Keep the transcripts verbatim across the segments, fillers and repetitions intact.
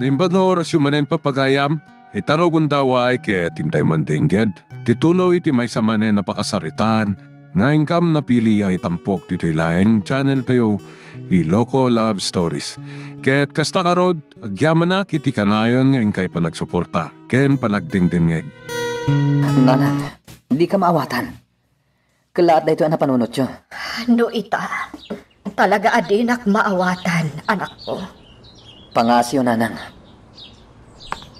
Naimbag nga orasyo manen, pagayam, ita rugonda, ket intay mandengngeg ti tuloy ti maysa manen a pakasaritaan nga inkam napili a itampok ditoy laeng channel tayo, Iloko Love Stories. Ket kasta ngarud, agyamanak iti kanayon nga inkay panagsuporta ken panagdengdengngeg. Nanang, dika maawatan. Kellaat daytoy a napanunotyo. No ita, talaga a dinak maawatan, anakko. Pangaasiyo, Nanang.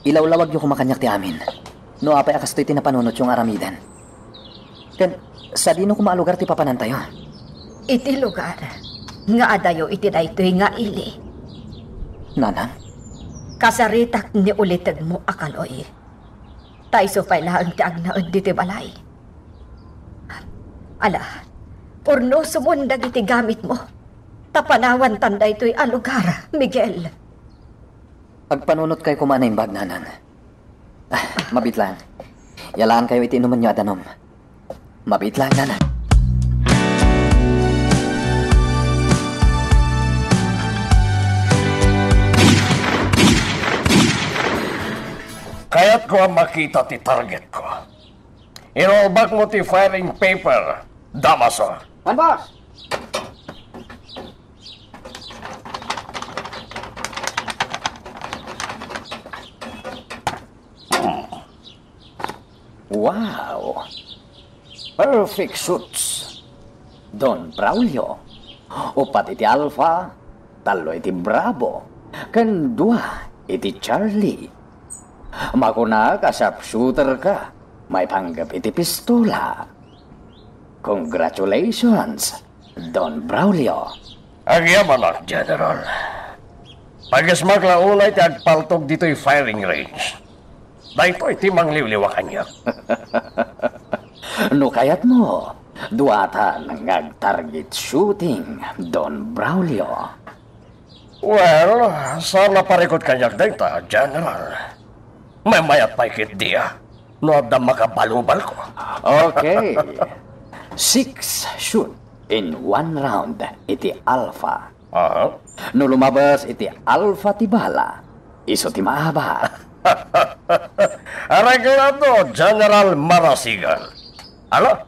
Ilawlawagyo koma kaniak ti amin. No apay a kastoy ti napanunotyo nga aramiden. Ken, sadino koma a lugar ti papanantayo? Iti lugar nga adayo iti daytoy nga ili. Nanang? Kasaritak ni ulitegmo a kaloy. Ta isu pay laeng ti agnaed ditoy balay. Ala, urnosomon dagiti gamitmo, ta panawantan daytoy a lugar, Miguel. Agpanunotkay koma a naimbag, Nanang. Ah, mabiit laeng. Yalaankayo iti inumenyo a danum. Mabiit laeng, Nanang. Kayatko a makita ti targetko. Inulbakmo ti firing paper, Damaso. Wen, boss. Hmm. Wow! Perfect suits, Don Braulio. Upat iti Alpha, tallo iti Bravo, ken dua iti Charlie. Makunak a sharpshooter ka, maipanggep iti pistola. Congratulations, Don Braulio. Agyamanak, General. Pagismak la unay ti agpaltog ditoy firing range. Daytoy ti mangliwliwa kaniak. No kayatmo, duatan nga agtarget shooting, Don Braulio. Well, saan a parikut kaniak dayta, General. Maymayat pay ketdi a, no adda makabalubalko. Okay. Six shoot in one round iti Alpha. Aha. No lumabas iti Alpha ti bala, isu ti maabak. Areglado, General Marasigan. Ala,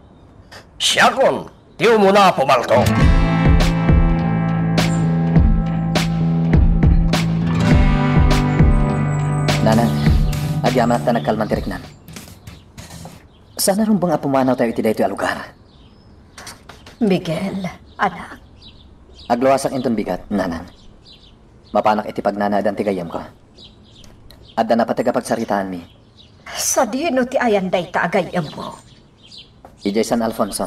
siakon ti umuna a pumalto. Nanang, agyamanak ta nagkalman ti riknam. Saan a rumbeng a pumanawtayo iti daytoy a lugar? Miguel, anak. Agluasak inton bigat, Nanang. Mapanak iti pagnanaedan ti gayyemko. Adda napateg a pagsaritaanmi. Sadino ti ayan dayta a gayyemmo? Idiay San Alfonso.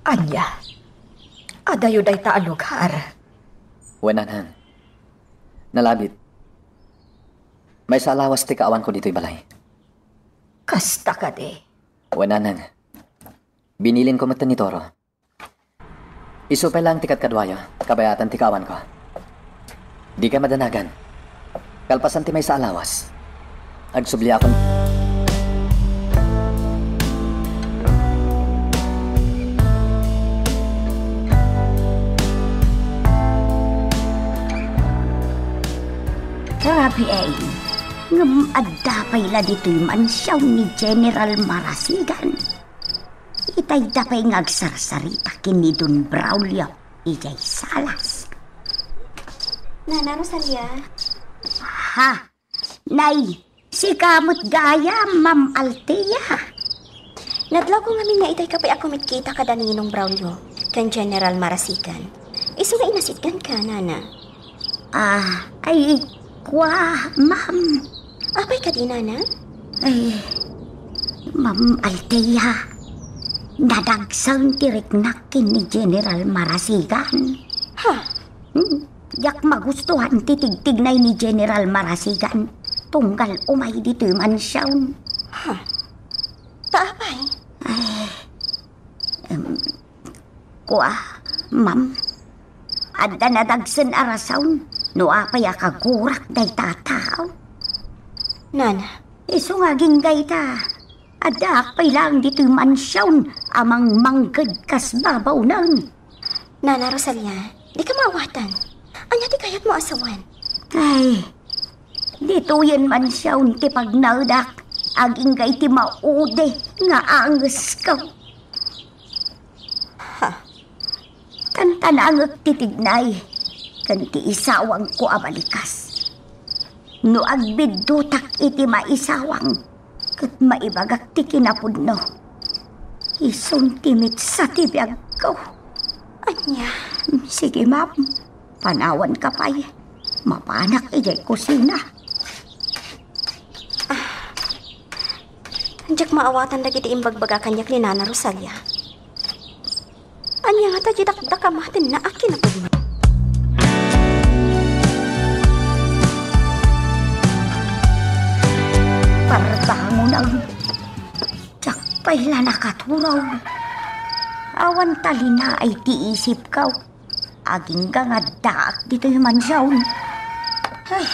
Ania? Adayo dayta a lugar? Wen, Nanang. Nalabit. Maysa a lawas ti kaawanko ditoy balay. Kasta kadi? Wen, Nanang. Binilinko metten ni Toro. Isu pay laeng ti kadkaduayo, kabayatan ti kaawanko. Dika madanagan. Kalpasan ti maysa a lawas, agsubliakon. Grabe, eh. Ngem adda pay la ditoy mansion ni General Marasigan. Itayda pay nga agsarsarita ken ni Don Braulio idiay salas. Nana Rosalia? Ha? Nay, sika met gayam, Ma'am Althea. Nadlawko ngamin nga itayka pay a kumitkita kada ni Ninong Braulio ken General Marasigan. Isu nga inasitganka, Nana. Ah, ay, kua, ma'am. Apay kadi, Nana? Ay, Ma'am Althea, nadagsen ti riknak ken ni General Marasigan. Ha? Hmm, diak magustuhan ti tigtignay ni General Marasigan tunggal umay ditoy mansion. Ha? Ta apay? Ay, em, Kua, ma'am, adda nadagsen a rason no apay a kagurak dayta a tao. Nana. Isu nga agingga ita, addaak pay laeng ditoy mansion a mangmangged kas babaonen. Nana Rosalia, dika maawatan. Ania ti kayatmo a sawen? Ay, Ditoyen mansion ti pagnaedak agingga iti maudi nga angesko. Ha? Tantanangek ti tignay ken ti isawangko a balikas. No agbiddutak iti maisawang, ket maibagak ti kinapudno. Isun ti mitsa ti biagko. Ania? Sige, ma'am. Panawanka pay. Mapanak idiay kusina. Ah. Diak maawatan dagiti imbagbaga kaniak ni Nana Rosalia. Ania ngata ti dakdakam a ti naak kinapudno? Parbangonam. Diak pay la nakaturaw. Awan talinaay ti isipko. Agingga nga addaak ditoy mansion. Ay,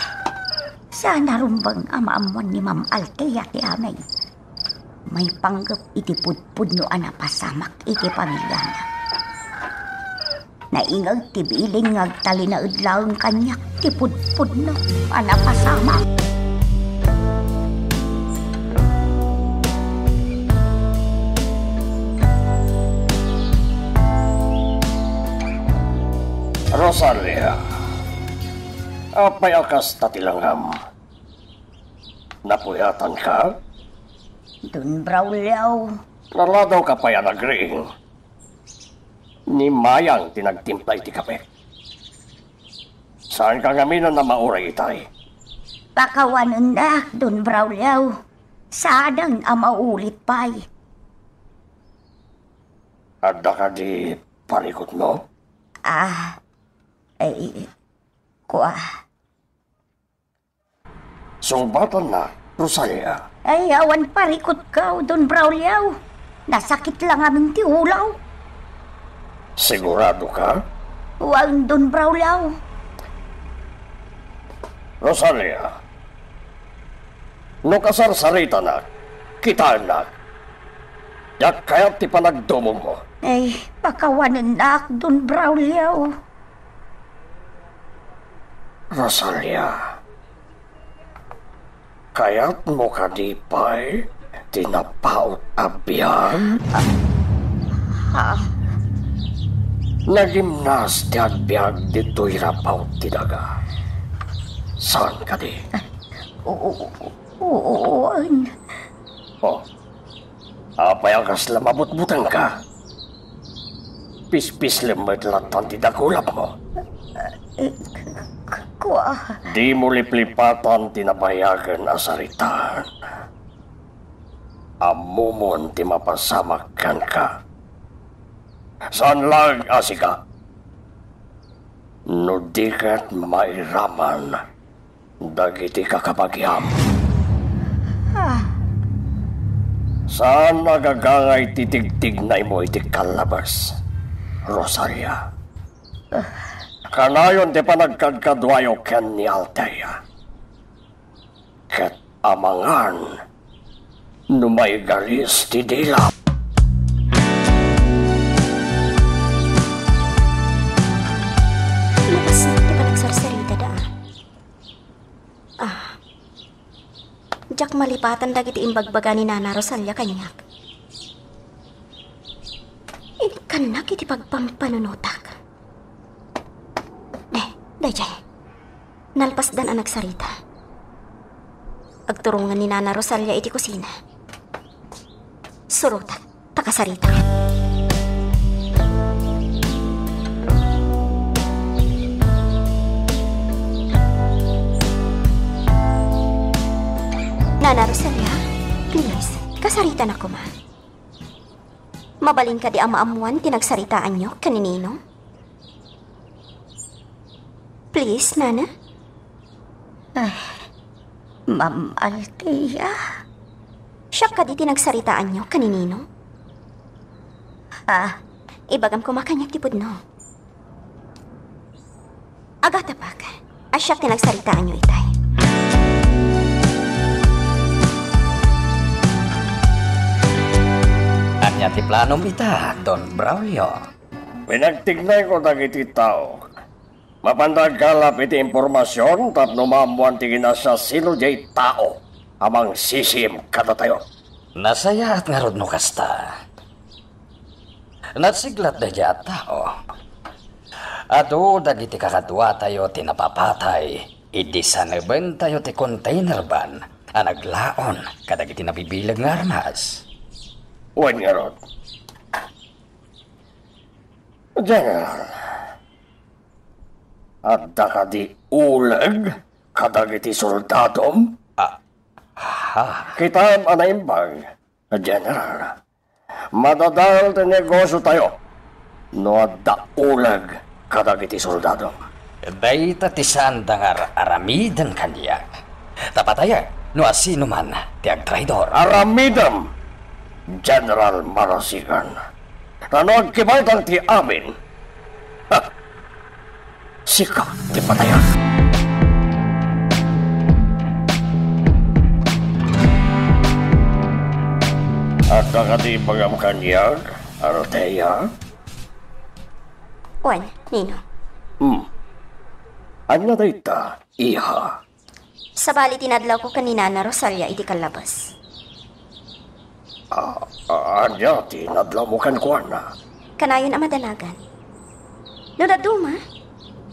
saan a rumbeng a maammuan ni Ma'am Althea ti amin. Maipanggep iti pudpudno a napasamak iti pamiliana. Naingeg ti bilin nga agtalinaed laeng kaniak ti pudpudno a napasamak. Rosalia, apay a kasta ti langam? Napuyatanka? Don Braulio. Naladawka pay a nagriing. Ni Mayang ti nagtimpla iti kape. Saanka ngamin a mauray itay? Pakawanennak, Don Braulio. Saanen a maulit pay. Adda kadi parikutmo? Ah, ay, kua. Sungbatanna, Rosalia. Ay, awan parikutko, Don Braulio. Nasakit la ngamin ti ulaw. Siguradoka? Wen, Don Braulio. Rosalia, no kasarsaritana, kitaennak. Diak kayat ti panagdumogmo. Ay, pakawanennak, Don Braulio. Rosalia, kayatmo kadi pay ti napaut a biag? Ah. Nagimnas ti agbiag ditoy rapaw ti daga. Saan kadi? Oo, oo, oo, wen. Oh, apay a kasla mabutbutengka? Pispislem met lattan ti dakulapmo. Eh, k-, k-, kua. Dimo liplipatan ti nabayagen a saritaan. Ammomon ti mapasamak kenka. Saan laeng a sika. No di ket mairaman dagiti kakabagiam. Ah. Saan a gagangay ti tigtignaymo iti kallabes, Rosalia. Ah. Kanayon ti panagkadkaduayo ken ni Althea. Ket amangan no maigalis ti dila. Napasnek ti panagsarsarita da. Ah. Diak malipatan dagiti imbagbaga ni Nana Rosalia kaniak. Inkannak iti pagpampanunotak. Eh, daydiay. Nalpasdan a nagsarita. Agturongen ni Nana Rosalia iti kusina. Surotak. Pakasarita. Nana Rosalia, please, kasarita na koma. Mabalin kadi a maammuan ti nagsaritaanyo ken ni Ninong? Please, Nana? Ay, Ma'am Althea. Siak kadi ti nagsaritaanyo ken ni Ninong? Ha? Ibagam koma kaniak ti pudno. Agatapek, a siak ti nagsaritaanyo itay. Ania ti planom ita, Don Braulio? Pinagtignayko dagiti tao. Mapanda agkalap iti impormasion tapno maammoan ti kinasiasino diay tao a mangsisiim kadatayo. Nasayaat ngarud no kasta. Nasiglat daydiay a tao. Adu dagiti kakaduatayo ti napapatay idi sanebentayo ti container van a naglaon kadagiti nabibileg nga armas. Wen ngarud, General, adda kadi uleg kadagiti soldadom? Ah, ha? Kitaem a naimbag, General. Madadael ti negosiotayo no adda uleg kadagiti soldadom. Dayta ti saanda nga ar-aramiden kaniak. Ta patayen no asinoman ti agtraidor. Aramidem, General Marasigan. Ta no agkibaytan ti amin, ha, sika ti patayan. Adda kadi ibagam kaniak, Althea? Wen, Ninong. Hmm. Ania dayta, iha? Sabali ti nadlawko ken ni Nana Rosalia iti kallabes. Ah, ah, ania ti nadlawmo kenkuana? Kanayon a madanagan. No dadduma,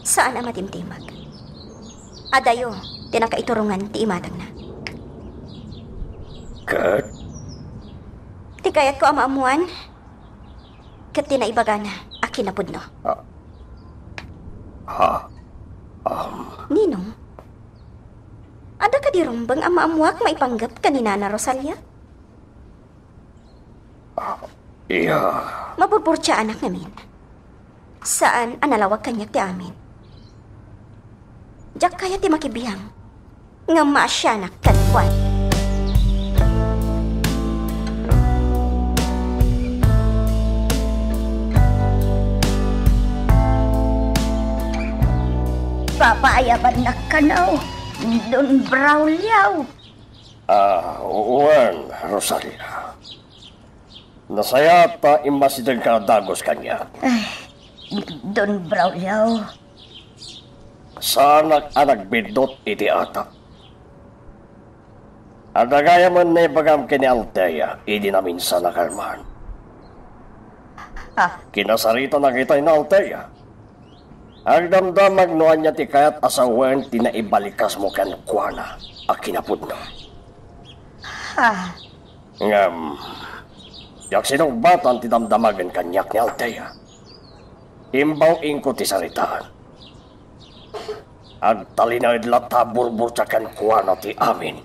saan a matimtimag. Adayo ti nakaiturongan ti imatangna. Ket? Ti kayatko a maammoan, ket ti naibagana a kinapudno. Ah. Ha? Um. Ninong, adda kadi rumbeng a maammoak maipanggep ken ni Nana Rosalia? Ah, iya. Maburburtiaanak ngamin. Saan a nalawag kaniak ti amin. Diak kayat ti makibiang ngem maasianak kenkuana. Papaayabannak kano, Don Braulio. Ah, wen, Rosalia. Nasayaat ta immasidegka a dagus kaniak. Ay, Don Braulio. Saanak a nagbiddut iti atak. Adda gayamen naibagam ken ni Althea idi naminsan a kalman. Ah. Kinasaritanak itay ni Althea. Agdamdamag no ania ti kayat a sawen ti naibalikasmo kenkuana a kinapudno. Ah. Ngem, diak sinubbatan ti damdamagen kaniak ni Althea. Imbaw-ingko ti saritaan. Agtalinaed latta a burburtia kenkuana ti amin.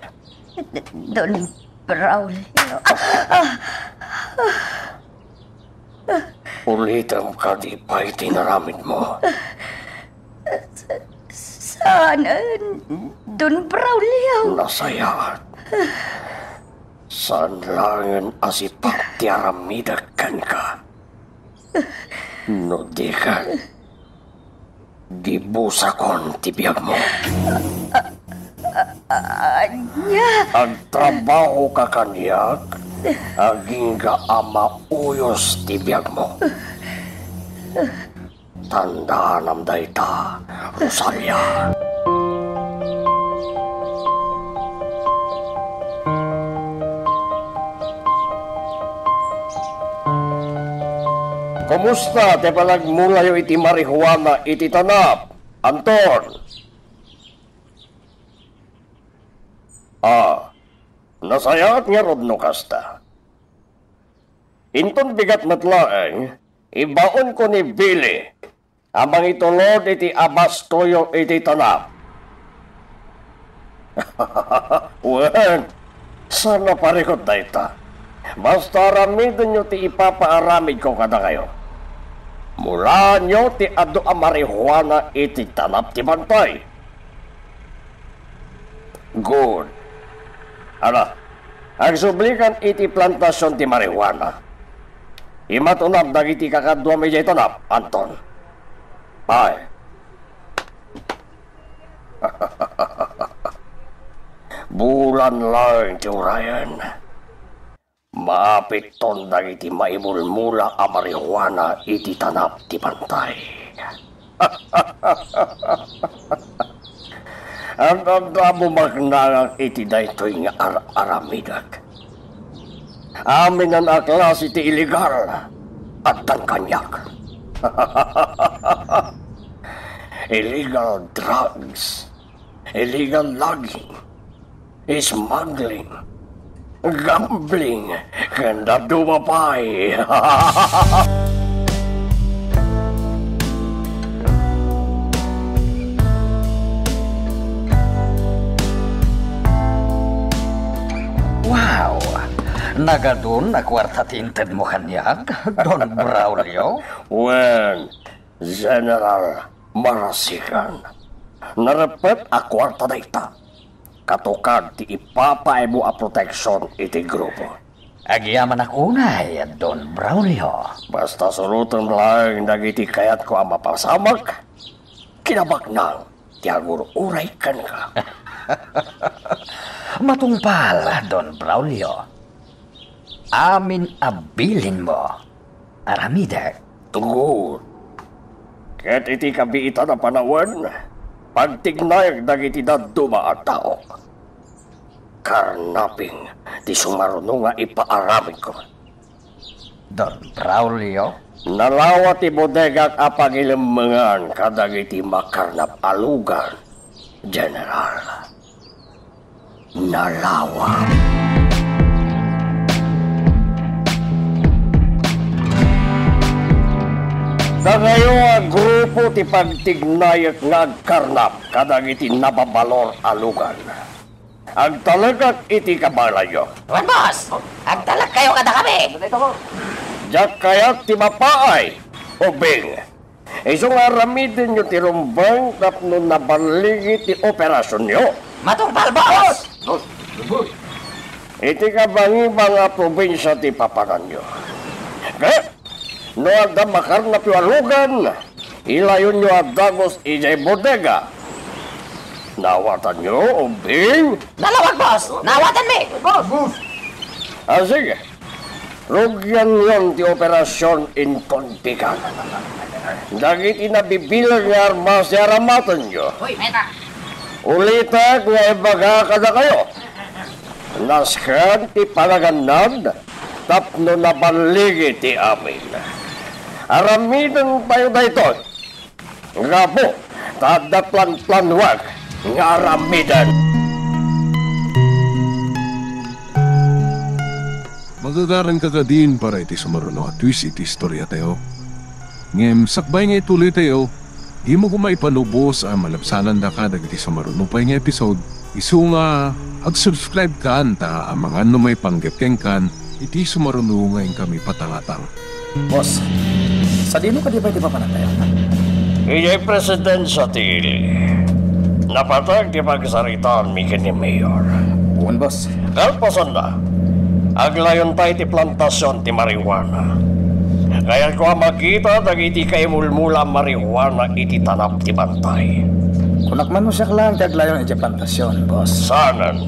Don Braulio. Ah, ah, ah. Ulitem kadi pay ti inaramidmo. Saan, Don Braulio. Nasayaat. Saan laengen a sipak ti aramidek kenka. No di ket, gibusakon ti biagmo. Ania? Agtrabahoka kaniak, agingga a mauyos ti biagmo. Tandaanam dayta, Rosalia. Kumusta ti panagmulayo iti marijuana iti tanap, Anton? Ah, nasayaat ngarud no kasta. Inton bigat met laeng, ibaonko ni Billy a mangitulod iti abastoyo iti tanap. Wen, saan a parikut dayta. Basta aramidenyo ti ipapaaramidko kadakayo. Mulaanyo ti adu a marijuana iti tanap ti bantay. Good. Ala, agsublikan iti plantasion ti marijuana. Imatunam dagiti kakaduam idiay tanap, Anton. Ay. Bulan laeng ti urayen. Maapitton dagiti maimulmula a marijuana iti tanap ti bantay. Ad-adda mo maknangak iti daytoy nga ar-aramidek. Amin a klase ti illegal, addan kaniak. Illegal drugs, illegal logging, smuggling, gambling, ken dadduma pay. Wow! Nagadun a kuarta ti intedmo kaniak, Don Braulio? Wen, General Marasigan, nareppet a kuarta dayta. Katukad ti ipapaaymo a proteksion iti grupo. Agyamanak unay, Don Braulio. Basta surotem laeng dagiti kayatko a mapasamak, kinabaknang ti agur-uray kenka. Matungpal, Don Braulio. Amin a bilinmo, aramidek. Tugot. Ket iti kabiitan a panawen, pagtignayak dagiti dadduma a taok. Karnaping ti sumaruno nga ipaaramidko. Don Braulio? Nalawa ti bodegak a pagilemmengan kadagiti makarnap a lugan, General. Nalawa. Dakayo a grupo ti pagtignayak nga agkarnap kadagiti nababalor a lugan. Agtalekak iti kabalayyo. Wen, boss! Agtalekkayo kadakami! Diak kayat ti mapaay, ubing. Isu nga aramidenyo ti rumbeng tapno naballigi ti operasionyo. Matungpal, boss! Iti kabangibang a probinsia ti papananyo. Ket no adda makarnapyo a lugan, ilayonyo a dagus idiay bodega. Naawatanyo, ubbing? Nalawag, boss! Naawatanmi! Boss! Ah, sige. Rugianyon ti operasion inton pigan. Dagiti nabibileg nga armas ti aramatenyo. Uy, meta. Ulitek nga ibaga kadakayo. Nasken ti panagannad tapno naballigi ti amin. Aramidentayo daytoy. Gapu ta adda planplanuak nga aramiden. Magagaranka kadin para iti sumaruno a twist iti istoriatayo. Ngem sakbay nga ituloytayo, dimo koma ipalubos a malabsanandaka dagiti sumaruno pay nga episode. Isu nga ag-subscribe kan ta amangan no maipanggep kenkan iti sumaruno nga inkami patangatang. Boss, sadino kadi pay ti papanantayo? Idiay presidensia ti ili, napateg ti pagsaritaanmi ken ni Mayor. Wen, boss. Kalpasanna, aglawenta iti plantasion ti marijuana. Kayatko a makita dagiti kaimulmula a marijuana iti tanap ti bantay. Kunak man no siak laeng ti aglayon idiay plantasion, boss. Saanen.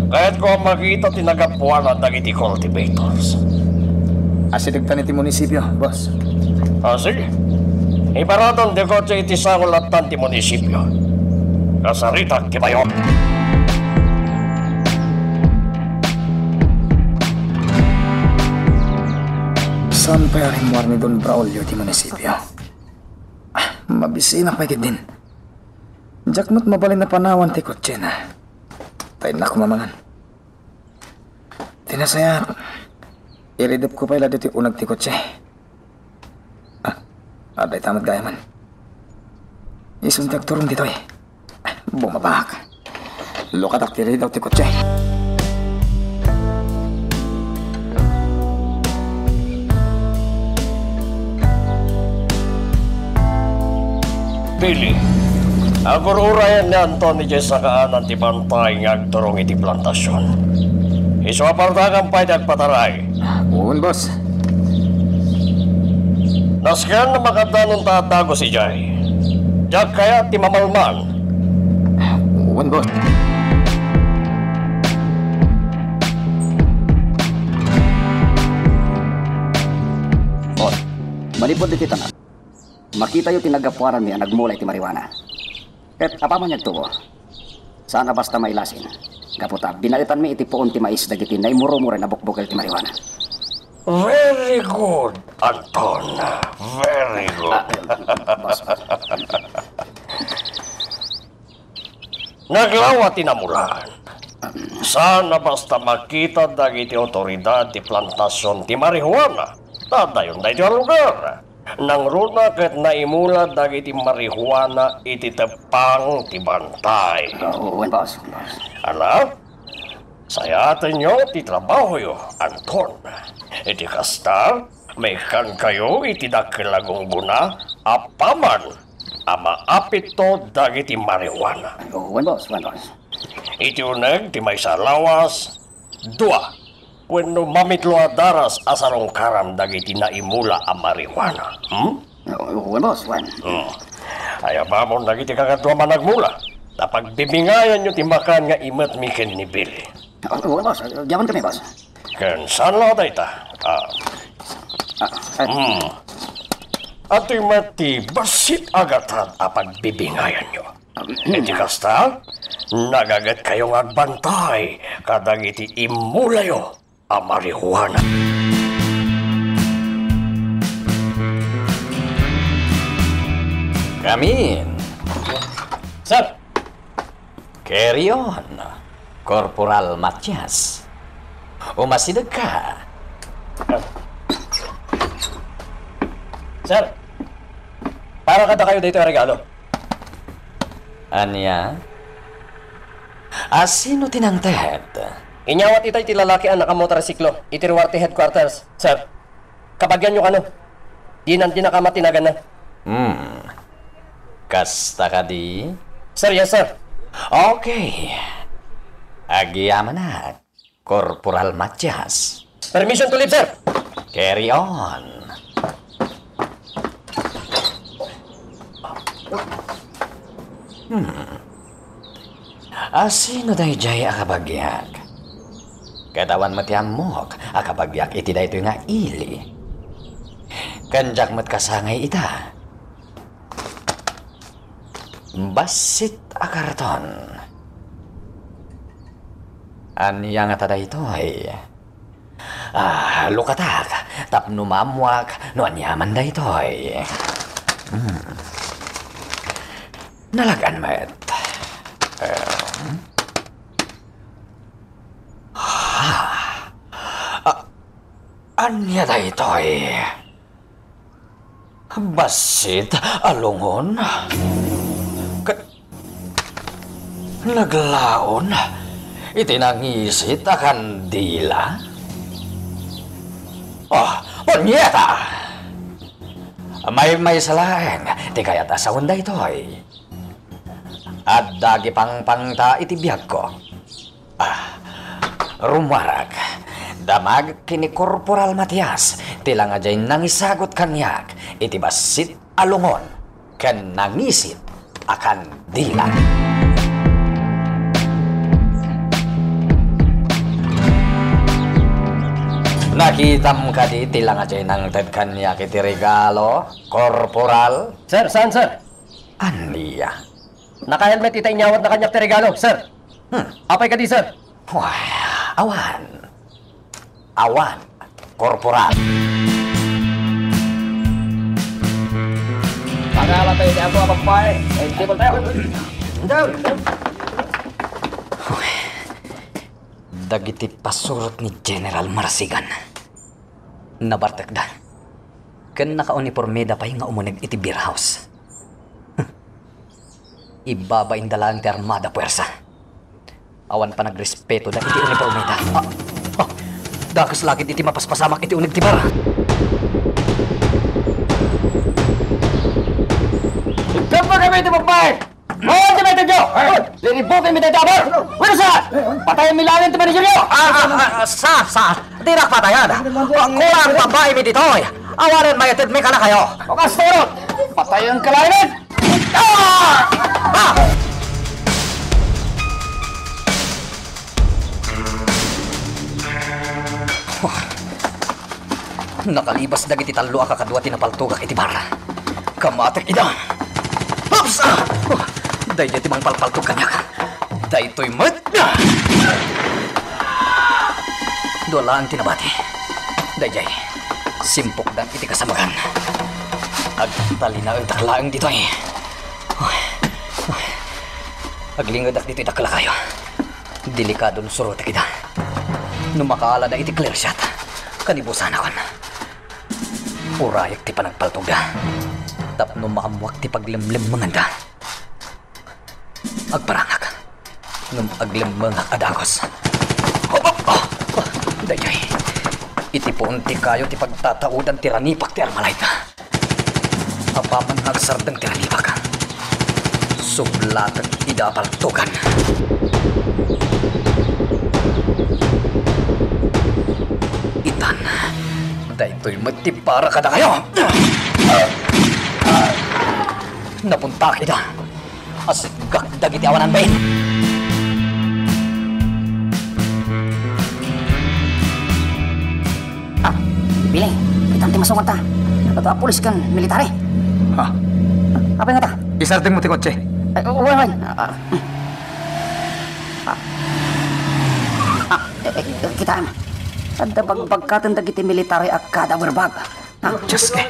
Kayatko a makita ti nagapuana dagiti cultivators. Asidegtan iti munisipio, boss. Ah, sige. Iparadon ti kotse iti sango lattan ti munisipio. Kasaritak ti bayok. Saan pay a rimmuar ni Don Braulio ti munisipio? Ah, mabisinak pay ketdin. Diak met mabalin a panawan ti kotsena. Ta innak mamangan. Ti nasayaat, iridepko pay la ditoy uneg ti kotse. Ah, adda ita met gayamen. Isun ti agturong ditoy. Ah, bumabak. Lukatak ti ridaw ti kotse. Pili, agur-urayen ni Anton idiay sakaanan ti bantay nga agturong iti plantasion. Isu a partangan pay ti agpataray. Wen, boss. Nasken a makaddanon ta a dagus idiay. Diak kayat ti mamalman. Wen, boss. Boss, manipud iti tanap. Makitayo ti naggapuananmi a nagmula iti marijuana. Ket apaman nga agtubo, saan a basta mailasin, gapu ta binaetanmi iti puon ti mais dagiti naimurumuren a bukbukel ti marijuana. Very good, Anton. Very good. Ah, eh, boss. Naglawa ti namulaan. Saan a basta makita dagiti awtoridad ti plantasion ti marijuana ta adayon daytoy a lugar. Nangruna ket naimula dagiti marijuana iti teppang ti bantay. Ah, wen, boss, boss. Ala, sayatenyo ti trabahoyo, Anton. Iti kasta, maikkankayo iti dakkel a gunggona apaman a maapitto dagiti marijuana. Oh, wen, boss, wen, boss. Iti uneg ti maysa a lawas, dua wenno mamitlo a daras a sarungkaram dagiti naimula a marijuana. Hmm? Oh, wen, boss, wen. Hmm. Ayabamon dagiti kakadua a managmula, ta pagbibingayanyo ti makan nga imetmi ken ni Billy. Oh, wen, boss. Agyaman kami, boss. Ken saan la dayta? Ah. Ah, ah. Hmm. Atoy met ti bassit a gatad a pagbibingayanyo. Iti kasta, nagagetkayo nga agbantay kadagiti immulayo a marijuana. Come in. Sir! Carry on, Corporal Matias. Umasidegka. Sir, para kadakayo daytoy a regalo. Ania? A sino ti nangted? Inyawat itay ti lalaki a nakamotorsiklo iti Ruarte Headquarters, sir. Kabagianyo kano? Dinan dinakama ti naganna. Hmm. Kasta kadi? Sir, yes, sir. Okay. Agyamanak, Corporal Matias. Permission to leave, sir. Carry on. Hmm. A sino daydiay a kabagiak? Ket awan met ti ammok a kabagiak iti daytoy nga ili. Ken diak met kasangay ita. Bassit a karton. Ania ngata daytoy? Ah, lukatak, tapno maammoak no aniaman daytoy. Hmm. Nalag-an met. Em. Ah, ah, ania daytoy? Bassit a lungon ket naglaon iti nangisit a kandila. Oh, punyeta! Maymaysa laeng ti kayat a sawen daytoy. Adda agipangpangta iti biagko. Ah, rumuarak. Damagek ken ni Corporal Matias, ti langadiay nangisagut kaniak iti bassit a lungon ken nangisit a kandila. Nakitam kadi ti langadiay nangted kaniak iti regalo, Corporal? Sir, saan, sir? Ania? Naka-helmet ita inyawatna kaniak ti regalo, sir. Hmm. Apay kadi, sir? Wah, awan. Awan, Corporal. Pagala tayo di ako, babae. Eh, table tayo. Down. Dagiti pasurot ni General Marasigan. Nabartekda. Ken nakaunipormeda pay nga umuneg iti beer house. Ibabainda laeng ti armada puersa. Awan panagrespetoda iti unipormeda. Ah, ah, dakes la ketdi ti mapaspasamak iti uneg ti bar. Igkampo kami iti babae! Hoy, ti maytedyo! Liributin mi dayta a bar! Wenno saan? Patayen mi laeng ti manageryo! Ah, ah, ah, sa, sa, dinak patayan. Kulang babae mi ditoy. Awanen maitedmi kadakayo. O kasturot! Patayen ka laeng! Ah! Ah! Nakalibas dagiti tallo a kakadua ti napaltogak iti bar. Pamatek ida! Ups! Ah! Oh, daydiay ti mangpalpaltog kaniak. Daytoy met! Ah! Dua laeng ti nabati. Daydiay, simpokdan iti kasamagan. Agtalinaedak laeng ditoy. Uy, uy. Aglingedak ditoy dakkel a kayo. Delikadon surotek ida. No makaalada iti clear shot, kanibusanakon. Urayek ti panagpaltogda tapno maammoak ti paglemlemmenganda. Agparangak ngem aglemmengak a dagus. Hop, hop, hop! Daydiay, iti puon ti kayo ti pagtataodan ti ranipak ti Armalite. Apaman nga agsardeng ti ranipak, sublatek ida a paltogan. Itan, daytoy met ti para kadakayo. Napuntak ida. Asitgak dagiti awanan bain. Ah, Billy, kitam ti masungad ta. Adu a pulis ken military. Ha? Apay nga ta? Isardeng mo ti kotse. Ay, wen, wen. Ah, ah. Ah. Ah, eh, eh, kitam. Adda bagbagkaten dagiti military a kada werbag. Ah. Diyos, eh.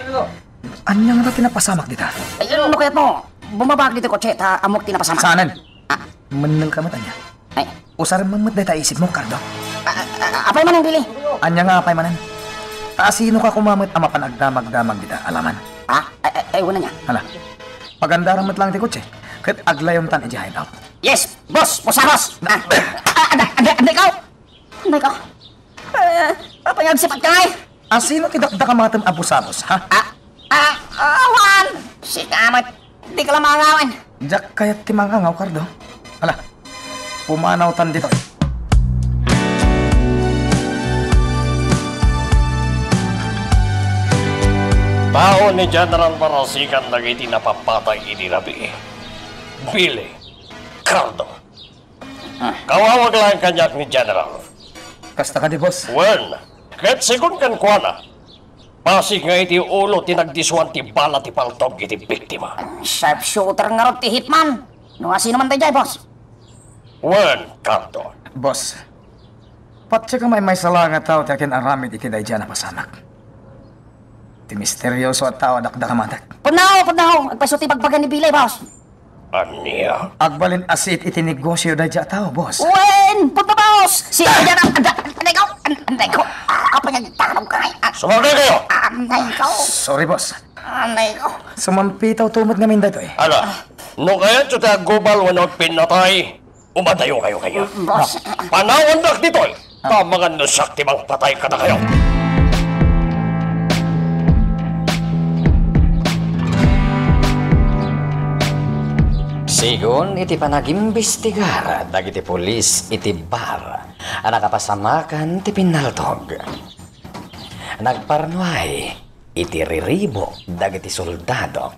Ania nga ti napasamak dita? Ay, ano kayat mo? Bumaba ka dito kotse, ta amok ti napasamak. Saanen? Ah. Menneng ka met, ania? Ay. Usarem met dayta isip mo, Cardo. Ah, ah, ah, apay manen, Billy? Ania nga apay manen? Ta asino ka koma met a mapan agdamagdamag dita, alaman? Ah, ay, ay, ay, wala niya. Hala. Pagandaram met lang ti kotse. Ket aglayontan iti hideout. Yes, boss, boss, boss. Ah, ah, ah, ah, ah, ikaw? Nay ko. Eh, apay nga agsipat ka, ay? Asino ti dakdakamatem a busabos, ha? Ah, ah, ah, awan! Sika met, di ka la mangawen. Diak kayat ti mangangaw, Cardo. Hala, pumanawtan ditoy. Tao ni General Barasigan dagiti napapatay idi rabii. Billy, Cardo, kawawag laeng kaniak ni General. Kasta kadi, boss? Wen, ket segun kenkuana, basig nga iti ulo ti nagdisuan ti bala ti paltog iti biktima. Sharpshooter ngarud ti hitman. No asino man daydiay, boss? Wen, Cardo. Boss, patse ka maymaysa la nga tao ti akin-aramid iti daydiay a napasamak. Ti misterioso a tao a dakdakamatek. Pudno, pudno! Agpayso ti bagbaga ni Billy, boss. Ania? Agbalin a siit iti negosio daydiay a tao, boss. Wen, pudno, boss! Si Ayan, an-, an-, anay ko! An-, anay ko! Ah, apay nga agtanong ka, ay? Ah, sumagay kayo! Anay ko! Sorry, boss. Anay ko! Sumampitaw tumot ngamin daytoy. Ala, no kayatyo ti aggubal wenno agpinnatay, umadayo kayo kaniak. Boss. Panawandak ditoy. Ah. Ta mangan no siak ti mangpatay kadakayo. Sigun iti panagimbestigar dagiti pulis iti bar a nakapasamakan ti pinnaltog, nagparnuay iti riribuk dagiti soldado.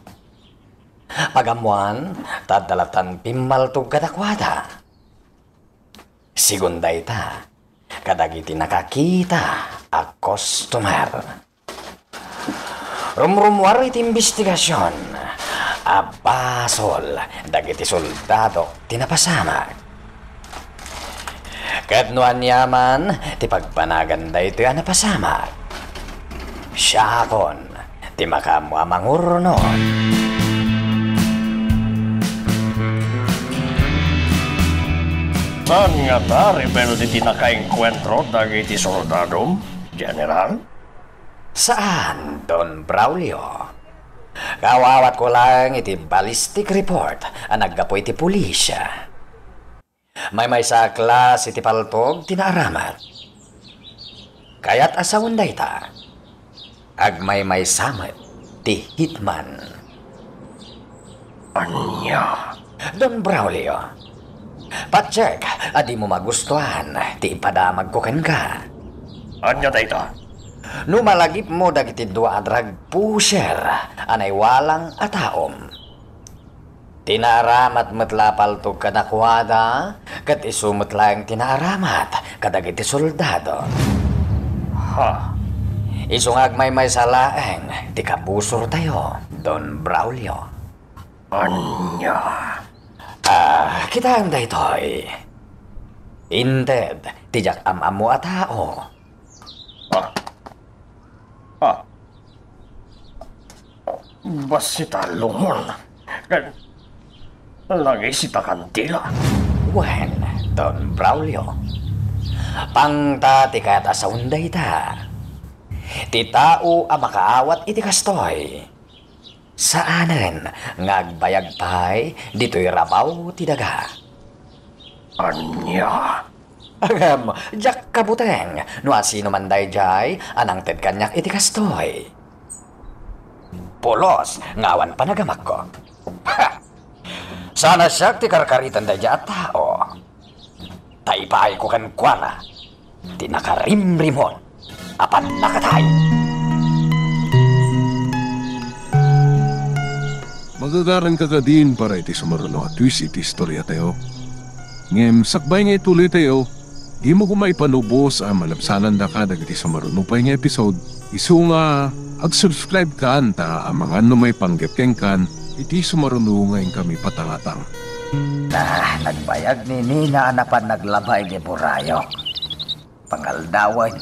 Pagammoan, ta adda latan pimmaltog kadakuada. Sigun dayta, kadagiti nakakita a customer. Rumrumuar iti imbestigasion a basol dagiti soldado ti napasamak. Ket no aniaman ti pagbanagan daytoy a napasamak, siakon ti makaammo a mangurnong. Saan ngata, rebelde, ti nakaengkuentro dagiti soldadom, General? Saan, Don Braulio. Kawawatko laeng iti ballistic report a naggapu iti pulisya. Maymaysa a klase ti paltog ti naaramat. Kayat a sawen dayta, agmaymaysa met ti hitman. Ania? Don Braulio, patsek a dimo magustuan ti ipadamagko kenka. Ania dayta? No malagipmo dagiti dua a drug pusher a naiwalang a taom, ti naaramat met la a paltog kadakuada, ket isu met laeng ti naaramat kadagiti soldado. Ha? Isu nga agmaymaysa laeng ti kabusortayo, Don Braulio. Ania? Ah, kitaem daytoy. Inted ti diak am-ammo a tao. Ah. Ah. Bassit a lungon. Ken nangisi ta kandila. Wen, Don Braulio. Pangta ti kayat a saon dayta. Ti tao a makaawat iti kastoy, saanen nga agbayag pay ditoy rabaw ti daga. Ania? Ngem, diak kabuteng no asino man daydiay a nangted kaniak iti kastoy. Pulos nga awan panagamakko. Ha! Saan a siak ti karkaritan daydiay a tao. Ta ipaayko kenkuana ti nakarimrimon a pannakatay. Magagaranka kadin para iti sumaruno a twist iti istoriatayo. Ngem sakbay nga ituloytayo, dimo koma ipanubos a malabsanandaka dagiti sumaruno pay nga episode. Isu nga ag-subscribe kan ta amangan no maipanggep kenkan iti sumaruno nga inkami patangatang. Ah, nagbayag ni Nina a napan naglaba iti burayok. Pangaldawen.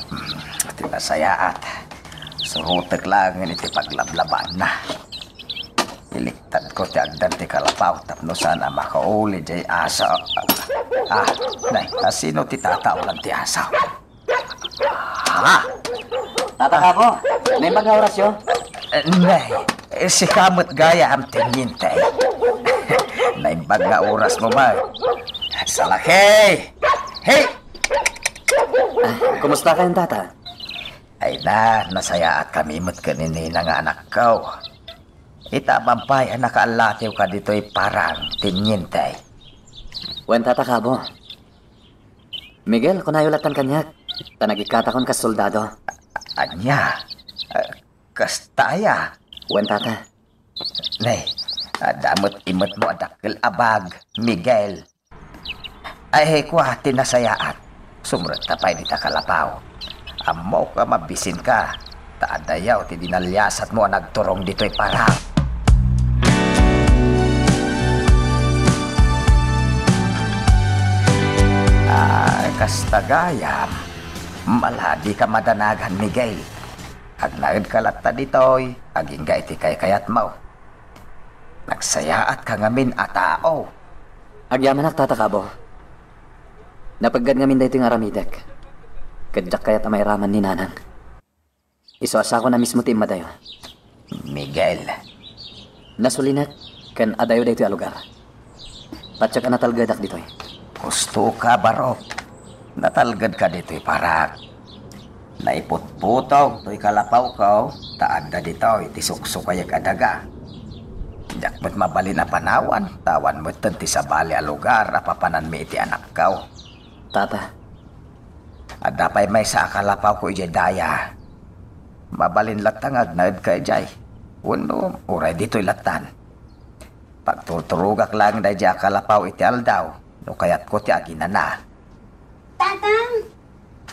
Hmm, ti nasayaat. Surotek laengen iti paglablabaanna. Iliktadko ti agdan ti kalapaw tapno saan a makauli diay aso. Ah, nay, asino ti tataolan ti aso? Ha? Tata Kabo, naimbag nga orasyo? Eh, nay, eh, sika met gayam ti ngintay. Naimbag nga orasmo man. Salakey! Hey! Ah, kumusta kayon, Tata? Ay na, nasayaat kami met ken ni Nina nga anakko. Ita man pay a nakaallatiw ka ditoy parang ti ngintay. Wen, Tata Kabo. Miguel, kunayo lattan kaniak, ta nagikkatakon kas soldado. Ania? Ah, kasta aya? Wen, Tata. Nay, adda met imetmo a dakkel a bag, Miguel. Ay, kua ti nasayaat. Sumrekta pay dita kalapaw. Ammok a mabisinka, ta adayaw ti dinaliasatmo a nagturong ditoy parang. Ay, kasta gayam. Mala, dika madanagan, Miguel. Agnaedka latta ditoy, agingga iti kaykayatmo. Nagsayaatka ngamin a tao. Agyamanak, Tata Kabo. Napeggad ngamin daytoy nga aramidek. Ket diak kayat a mairaman ni Nanang. Isu a sakona mismo ti immadayo. Miguel. Nasulinek ken adayo daytoy a lugar. Patiek a natalgedak ditoy. Husto ka, Barok. Natalgedka ditoy parak. Naiputputong toy kalapawko, ta adda ditoy ti suksukayek a daga. Diak met mabalin a panawan, ta awan metten ti sabali a lugar a papananmi iti anakko. Tata. Adda pay maysa a kalapawko idiay daya. Mabalin latta nga agnaedka idiay. Wenno, uray ditoy lattan. Pagturturogak laeng daydiay a kalapaw iti aldaw, no kayatko ti aginana. Tatang!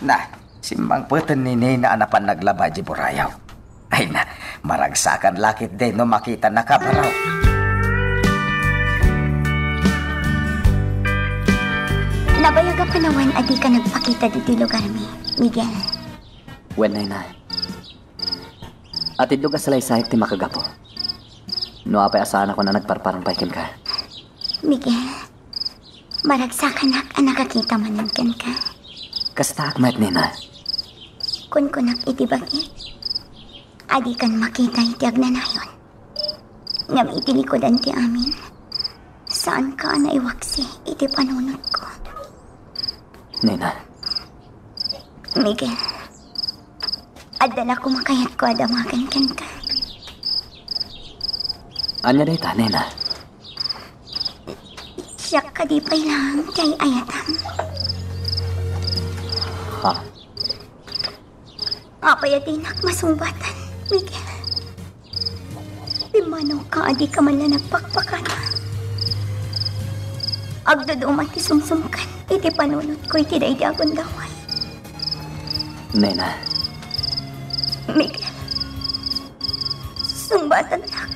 Na, simmangpeten ni Nina a napan naglaba idiay burayaw. Ay na, maragsakan la ketdi no makitanaka, Barok. Nabayag a panawen a dika nagpakita ditoy lugarmi, Miguel. Wen, Nina. Atiddog a salaysayek ti makagapu. No apay a saanakon a nagparparang pay kenka. Miguel, maragsakanak a nakakita manen kenka. Kastaak met, Nina. Kunkunak iti bagik a dikan makita iti agnanayon. Ngem iti likudan ti amin, saanka a naiwaksi iti panunotko. Nina. Miguel, adda la koma kayatko a damagen kenka. Ania dayta, Nina? Siak kadi pay laeng ti ay-ayatam. Ha? Apay a dinak masungbaten, Miguel? Pimmanawka a dika man la nagpakpakada. Agduduma ti sumsumkan iti panunotko iti daydi a gundaway. Nena. Miguel. Ang bata na lang.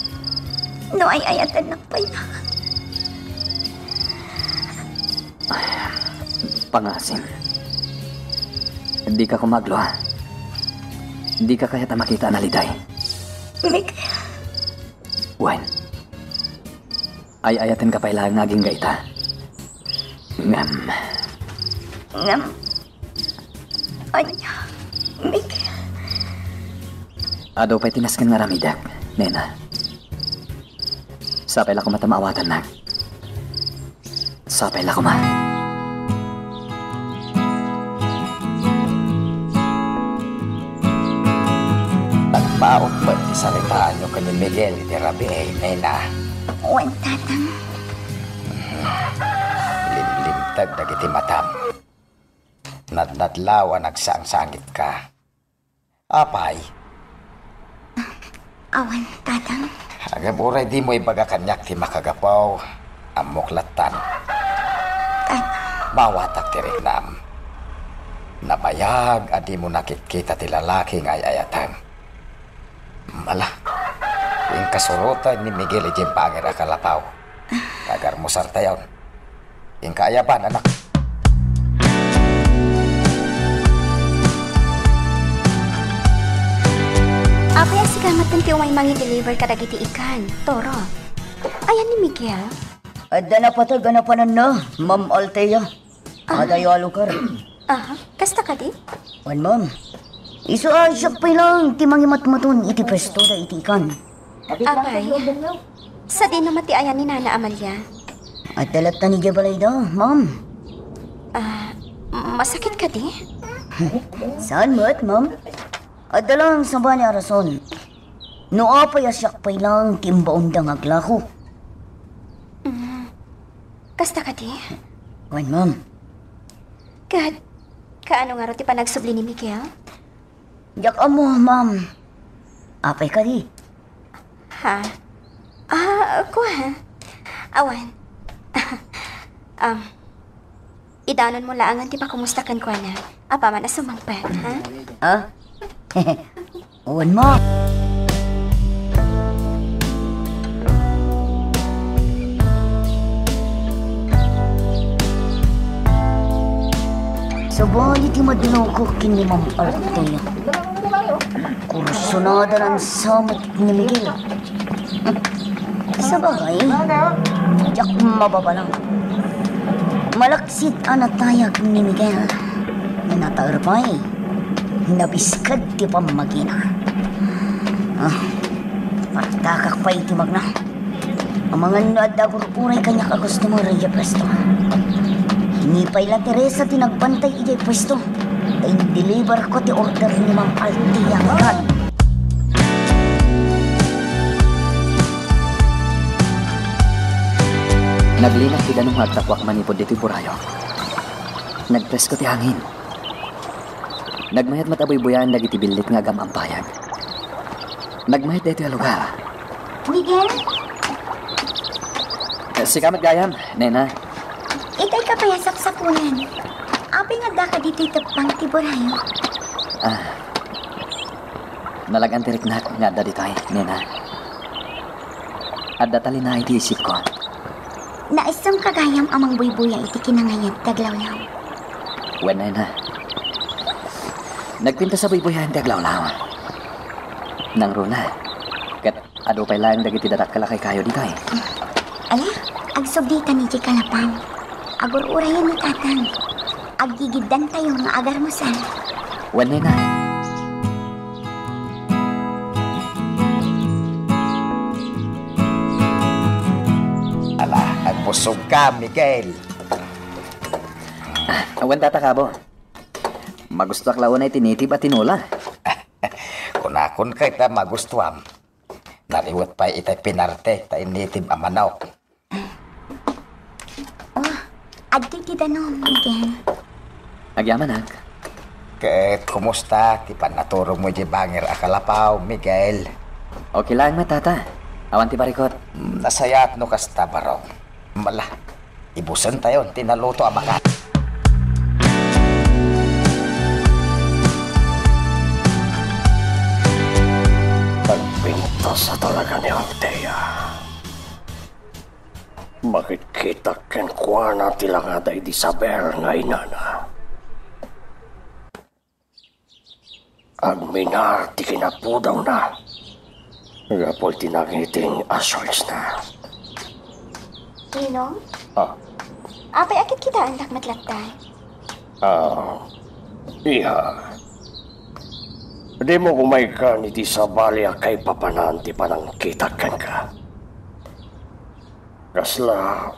No ay-ayatennak pay na. Pangasim. Dika koma aglua. Dika kayat a makita a naliday. Miguel. Wen. Ay-ayatenka pay laeng nga agingga ita. Ngem. Ngem. Ania, Miguel? Adu pay ti nasken nga aramidek, nena. Sapay la koma ta maawatannak. Sapay la koma. Nagbaon met ti saritaanyo ken ni Miguel iti rabii, nena. Wen, tatang. Limlimteg dagiti matam. Nadnadlaw a nagsangsangitka. Apay? Awan, tatang. Ngem uray dimo ibaga kaniak ti makagapu, ammok lattan. Tatang. Maawatak ti riknam. Nabayag a dimo nakitkita ti lalaki nga ay-ayatem. Mala, inkasuroten ni Miguel idiay bangir a kalapaw. Agarmusartayon. Inkaayaban, anak. Apay a sika met ti umay mangi-deliver kadagiti ikan, Toro? Ayan ni Miguel? Adda napateg a napananna, Ma'am Althea. Ah. Adayo a lugar. Aha, kasta kadi? Wen, ma'am. Isu a siak pay laeng ti mangimatmaton iti puesto dagiti ikan. Apay, sadino met ti ayan ni Nana Amalia? Adda latta idiay balayda, ma'am. Ah, masakit kadi? Saan met, ma'am? Adda laeng sabali a rason. No apay a siak pay laeng ti imbaonda nga aglako. Mm. Kasta kadi? Wen, ma'am. Ket, kaano ngarud ti panagsubli ni Miguel? Diak ammo, ma'am. Apay kadi? Ha? Ah, kua. Awan. Um, idanon mo laangan ti pakumusta kenkuana. Apaman a sumangpet, ha? Ah? Wen, ma'am. Sabali ti madlawko ken ni Ma'am Althea. Kursunada laeng sa met ni Miguel. Sabagay, diak mababalang. Malaksid a natayag ni Miguel. Nataer pay. Nabisked ti pammagina. Ah, partakak pay iti magna. Amangan no adda agur-uray kaniak a customer idiay puesto. Ni pay la Teresa ti nagbantay idiay puesto. Ta in-deliver ko ti order ni Ma'am Althea nga ikan. Naglinak ti danum nga agtapuak manipud ditoy burayok. Nagpresko ti hangin. Nagmayat met a buybuyaen dagiti billit nga agam-ampayag. Nagmayat daytoy a lugar. Miguel? Eh, sika met gayam, nena. Itay ka pay a sapsapulan. Apay nga addaka ditoy teppang ti burayok? Ah. Nalag-an ti riknak nga adda ditoy, nena. Adda talinaed ti isipko. Naissemka gayam a mangbuybuya iti kinangayat ti aglawlaw. Wen, nena. Nagpintas a buybuyaen ti aglawlaw. Nangruna. Ket adu pay laeng dagiti dadakkel a kaykayo ditoy. Ala, agsubditan idiay kalapaw. Agur-urayen ni Tatang. Aggigiddantayo nga agarmusar. Wen, nena. Ala, agbusogka, Miguel. Awan, Tata Kabo. Magustuak la unay ti native a tinola. Kunakon ket a magustuam. Nariwet pay itay pinartek ta native a manok. Oh, adtoy ti danum, Miguel. Agyamanak. Ket kumusta ti pannaturogmo idiay bangir a kalapaw, Miguel? Okay laeng met, Tata. Awan ti barikut. Mm, nasayaat no kasta, barok. Mala, ibusentayon ti naluto a makan. Nagpintas Sa talaga ni Althea. Makitkitak kenkuana ti langa da idi Isabel nga inana. Agminar ti kinapudawna. Gapu ti nangiting a shortsna. Ninong? Ah. Apay a kitkitaan dak met latta? Ah, iha. Dimo kumaykan iti sabali a kaipapanan ti panangkitak kenka. Kasla,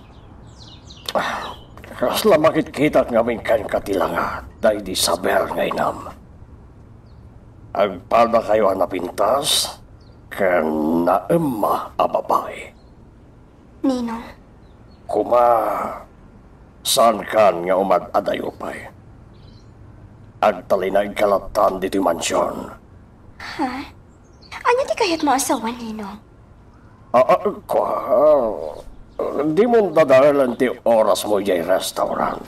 kasla makitkitak ngamin kenka ti langa da idi Isabel nga inam. Agpadakayo a napintas ken naemma a babai. Ninong. Koma, saankan nga umad-adayo pay. Agtalinaedka lattan ditoy mansion. Ha? Ania ti kayatmo a sawen, Ninong? Ah, ah, kua, ah, dimon dadaelen ti orasmo idiay restaurant.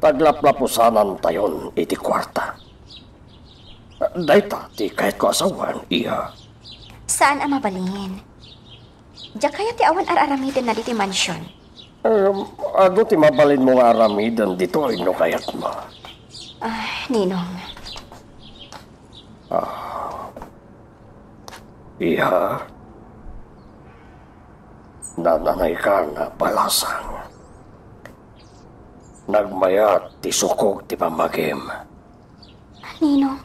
Taglaplapusanantayon iti kuarta. Dayta ti kayatko a sawen, iha. Saan a mabalin. Diak kayat ti awan ar-aramidenna ditoy mansion. Em, adu ti mabalinmo nga aramiden ditoy no kayatmo. Ah, Ninong. Ah. Iha, nananaykan a balasang. Nagmayat ti sukog ti pammagim. Ninong.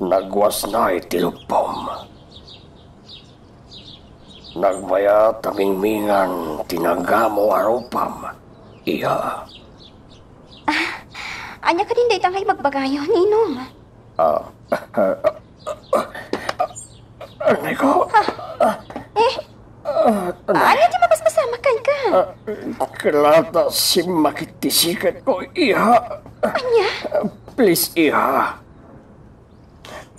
Nagwasnay ti lupom. Nagmayat a mingmingan ti nagamo a rupam, iha. Ah, ania kadin dayta nga ibagbagayo, Ninong? Ah, Anay ko. Ah, eh, Ah, ania ti mabasbasamak kenka? Ah, kalata, simmakit ti sikatko, iha. Ania? Please, iha.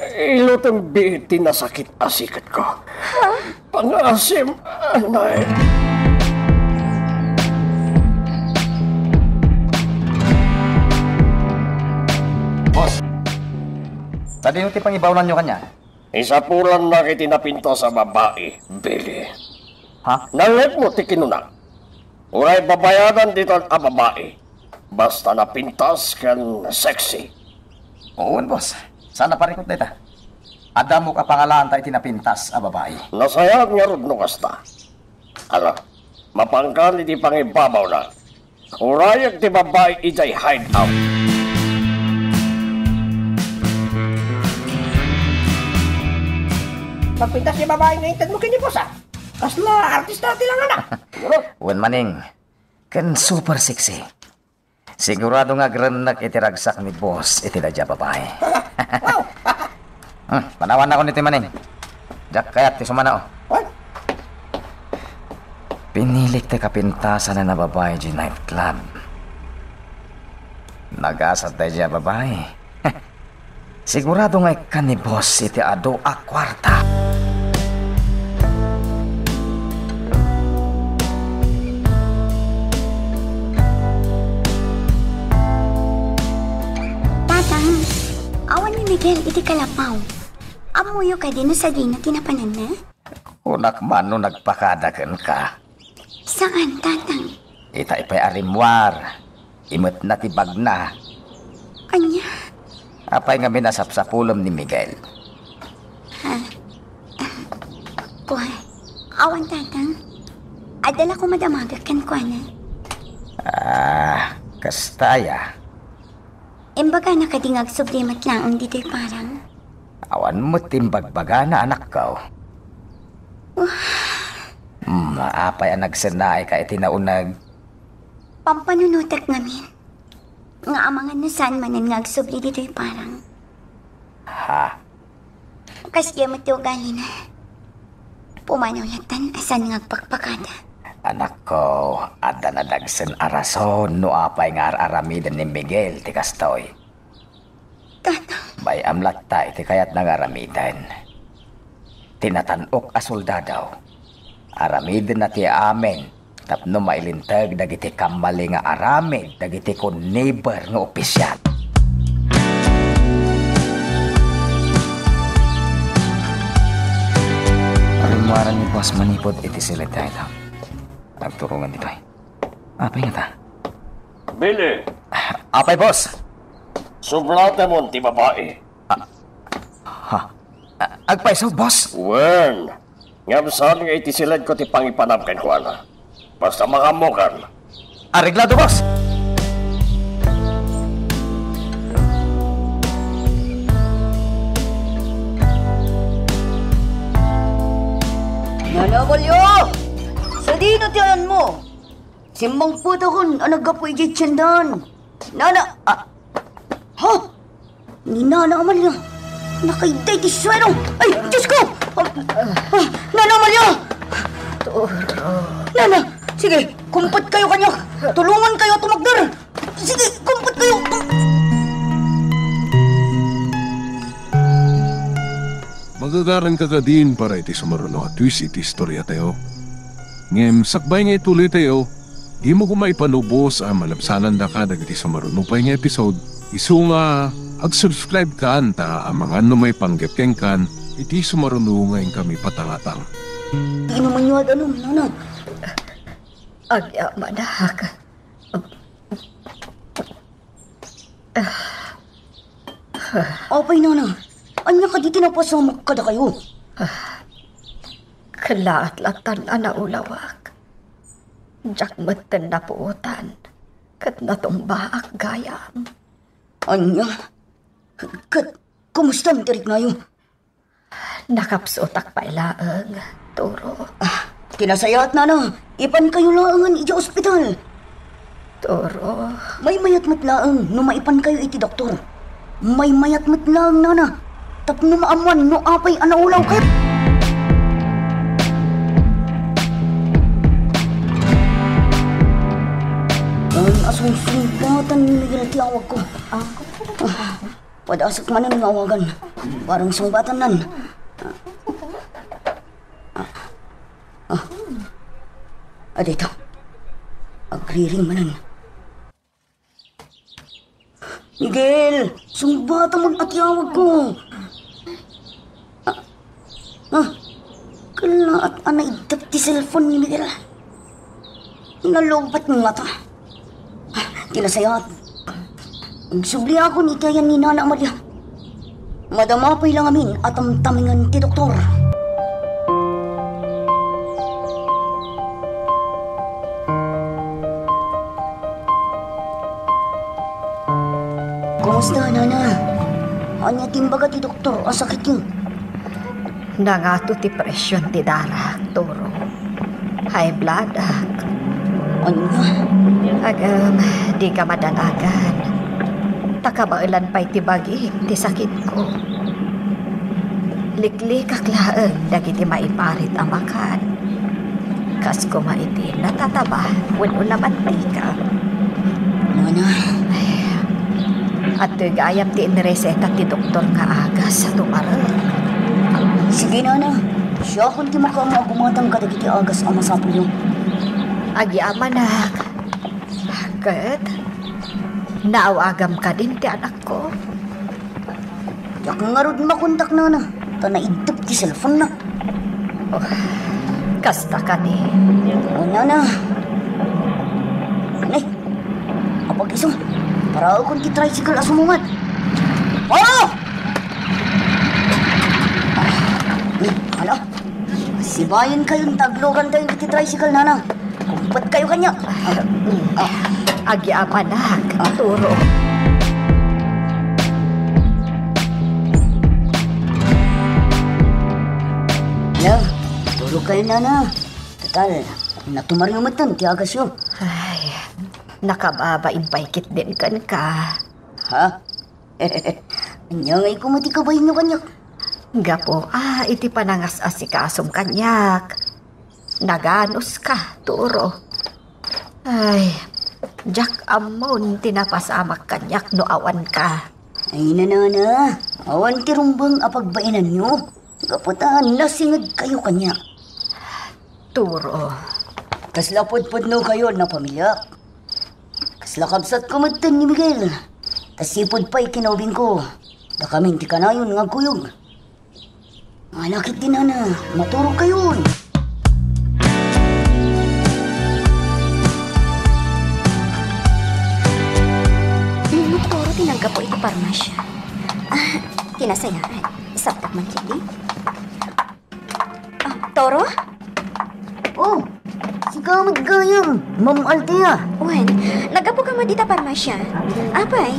Ilutem biit ti nasakit a sikatko. Ha? Pangaasim, anay. Boss, sadino ti pangibaonanyo kaniana? Isapulannak iti napintas a babai, Billy. Ha? Nalekmo ti kinuna. Uray babayadan ditan a babai. Basta napintas ken sexy. Wen, boss. Saan a parikut dayta. Adda ammok a pangalaanta iti napintas a babai. Nasayaat ngarud no kasta. Ala, mapankan iti pangibabawna. Urayek ti babai idiay hideout. Pagpintas ti babai nga intedmo ken ni boss, ah. Kasla artista ti langana. Wen, Maneng, ken super sexy. Sigurado nga agrennek iti ragsak ni boss iti daydiay a babai. Wow! Hmm, panawanakon iti Maneng. Diak kayat ti sumana, oh. What? Pinilik ti kapintasan a babai idiay nightclub. Nagasat daydiay a babai. Sigurado nga ikkan ni boss iti adu a kuarta. Tatang, awan ni Miguel iti kalapaw. Ammoyo kadi no sadino ti napananna? Kunak man no nagpakada kenka. Saan, Tatang? Itay pay a rimmuar. Imetna ti bagna. Ania? Apay ngamin a sapsapulem ni Miguel? Ha? Kua, awan, Tatang. Adda la koma damagek kenkuana. Ah, kasta aya. Imbagana kadi nga agsubli met laeng ditoy parang? Awan met ti imbagbagana, anakko. Wah. Hmm, apay a nagsennaayka iti nauneg? Pampanunotek ngamin. Nga amangan no saan manen nga agsubli ditoy parang. Ha? Kasdiay met ti ugalina. Pumanaw lattan a saan nga agpakpakada. Anakko, adda nadagsen a rason no apay nga ar-aramiden ni Miguel ti kastoy. Tatang. Bay-am latta iti kayatna nga aramiden. Ti natan-ok a soldado, aramidenna ti amin tapno mailinteg dagiti kammali nga aramid dagiti konniber nga opisial. Para ni boss manipod iti silid dayta. Nagturongan ditoy. Apay ngata? Billy! Apay, boss? Subratemon ti babai. Ah, ha? Ah, agpayso, boss? Wen, ngem saan nga iti siledko ti pangipanam kenkuana. Basta makaammokan. Areglado, boss! Nana Amalia! Sadino ti ayanmo? Simmangpetakon a naggapu idiay tiendahan. Nana, ah, ha? Ni Nana Amalia. Nakaidday ti suero. Ay, Diyos ko! Ah, ah, Nana Amalia! Toro. Nana, sige, kumpetkayo kaniak. Tulongankayo a tumagder. Sige, kumpetkayo. Magagaranka kadin para iti sumaruno a twist iti istoriatayo. Ngem sakbay nga ituloytayo, dimo koma ipanubos a malabsanandaka dagiti sumaruno pay nga episode, isu nga ag-subscribe kan ta amangan no maipanggep kenkan iti sumaruno nga inkami patangatang. Inumanyo a danum, Nana. Agyamanak. Apay, Nana, ania kadi ti napasamak kadakayo? Kellaat latta a naulawak. Diak metten napuotan ket natumbaak gayam. Ania? Ket kumusta ti riknayo? Nakapsutak pay laeng, Toro. Ah, ti nasayaat, Nana, ipankayo laengen idiay ospital. Toro. Maymayat met laeng no maipankayo iti doktor. Maymayat met laeng, Nana, tapno maammoan no apay a naulawkayo. Ay, asungsungbatan ni Miguel ti awagko. Ah, padasek manen nga awagan. Barang sungbatannan. Ah. Ah. Adda ita. Agriring manen. Miguel, sungbatamon a ti awagko. Ah. Ah. Kellaat a naiddep ti cellphone ni Miguel. Nalupet ngata. Ti nasayaat, agsubliakon iti ayan ni Nana Amalia. Madama pay la ngamin a tamtamengen ti doktor. Kumusta, Nana? Ania ti imbaga ti doktor a sakityo? Nangato ti presion ti darak, Toro. High blood ak. Ania? Agem, dika madanagan. Ta kabaelan pay ti bagik ti sakitko. Liklikak laeng dagiti maiparit a makan. Kas koma iti natataba wenno namantika. Nana. Ay, adtoy gayam ti inreseta ti doktor nga agas a tumarek. Sige, Nana. Siakon ti makaammo a gumatang kadagiti agas a masapulyo. Agyamanak. Ket, naawagam kadin ti anakko. Diak ngarud makontak, Nana, ta naiddep ti cellphone-na. Oh, kasta kadi. O, Nana. Nay, apag-isu, paraekon ti tricycle a sumungad. Oh! Ala, sibayenkayon ta aglugantayon iti tricycle, Nana. Kumpetkayo kaniak. Ah. Agyamanak, Toro. Hala, tulogkayo, Nana. Total, natumaryo metten ti agasyo. Ay, nakababain pay ketdin kenka. Ha? Ania ngay koma ti kabainyo kaniak? Gapu, ah, iti panangas-asikasom kaniak. Naganuska, Toro. Ay, diak ammon ti napasamak kaniak no awanka. Ay, Nana, awan ti rumbeng a pagbainanyo. Gapu ta nasingedkayo kaniak. Toro. Kasla pudpudnokayo a pamiliak. Kasla kabsatko metten ni Miguel. Ta sipud pay kinaubingko, dakamin ti kanayon nga agkuyog. Alakit ti nana, maturog kayo, eh. Nagturo ti naggapu iti parmasya. Ah, ti nasayaat. Saptak man ketdi. Ah, Toro? Oh, sika met gayam, Ma'am Althea. Wen, naggapu ka met dita parmasya. Apay,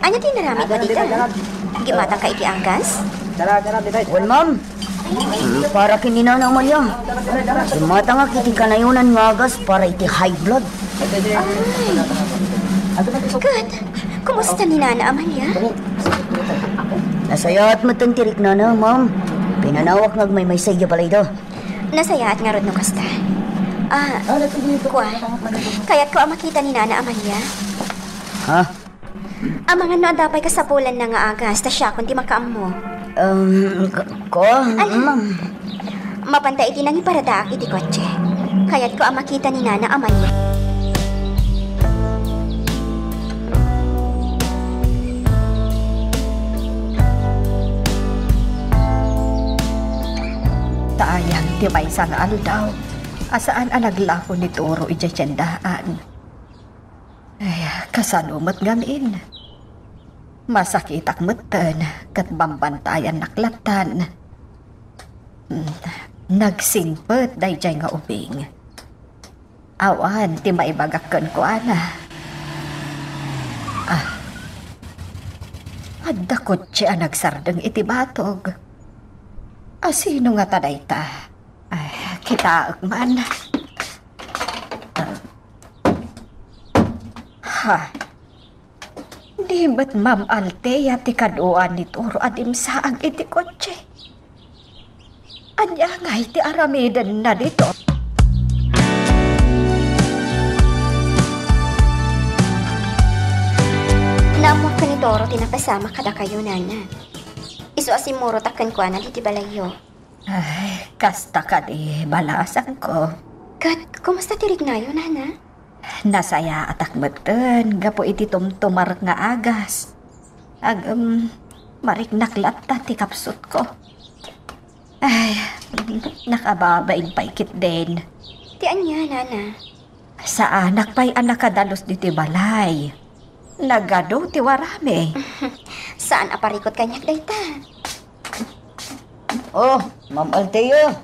ania ti inaramidmo dita? Gimatangka iti agas? Wen, ma'am. Para ken ni Nana Amalia. Gimatangak iti kanayonan nga agas para iti high blood. Ay. Ket, kumusta ni Nana Amalia? Nasayaat metten ti riknana, ma'am. Pinanawak nga agmaymaysa idiay balayda. Nasayaat ngarud no kasta. Ah, kua, kayatko a makita ni Nana Amalia. Ha? Amangan no adda pay kasapulanna nga agas ta siakon ti makaammo. Um, k-, kua, Ala. Ma'am. Mapanta iti nangiparadaak iti kotse. Kayatko a makita ni Nana Amalia. Ta ayan ti maysa nga aldaw a saan a naglako ni Toro idiay tiendaan. Ay, kasano met ngamin? Masakitak metten ket bambantayannak lattan. Hmm, nagsingpet daydiay nga ubing. Awan ti maibagak kenkuana. Ah. Adda kotse a nagsardeng iti batog. Asino ngata dayta? Ay, kitaek man. Ha? Di met Ma'am Althea ti kaduan ni Toro a dimsaag iti kotse? Ania ngay ti aramidenna dito? Naammoak ken ni Toro ti napasamak kadakayo, Nana. Isu a simmurotak kenkuana ditoy balayyo. Ay, kasta kadi, balasangko. Ket, kumusta ti riknayo, Nana? Nasayaatak metten gapu iti tumtumarek nga agas. Ngem, mariknak latta ti kapsutko. Ay, nakababain pay ketdin. Ti ania, Nana? Saanak pay a nakadalus ditoy balay. Nagadu ti warami. Saan a parikut kaniak dayta. Oh, Ma'am Althea.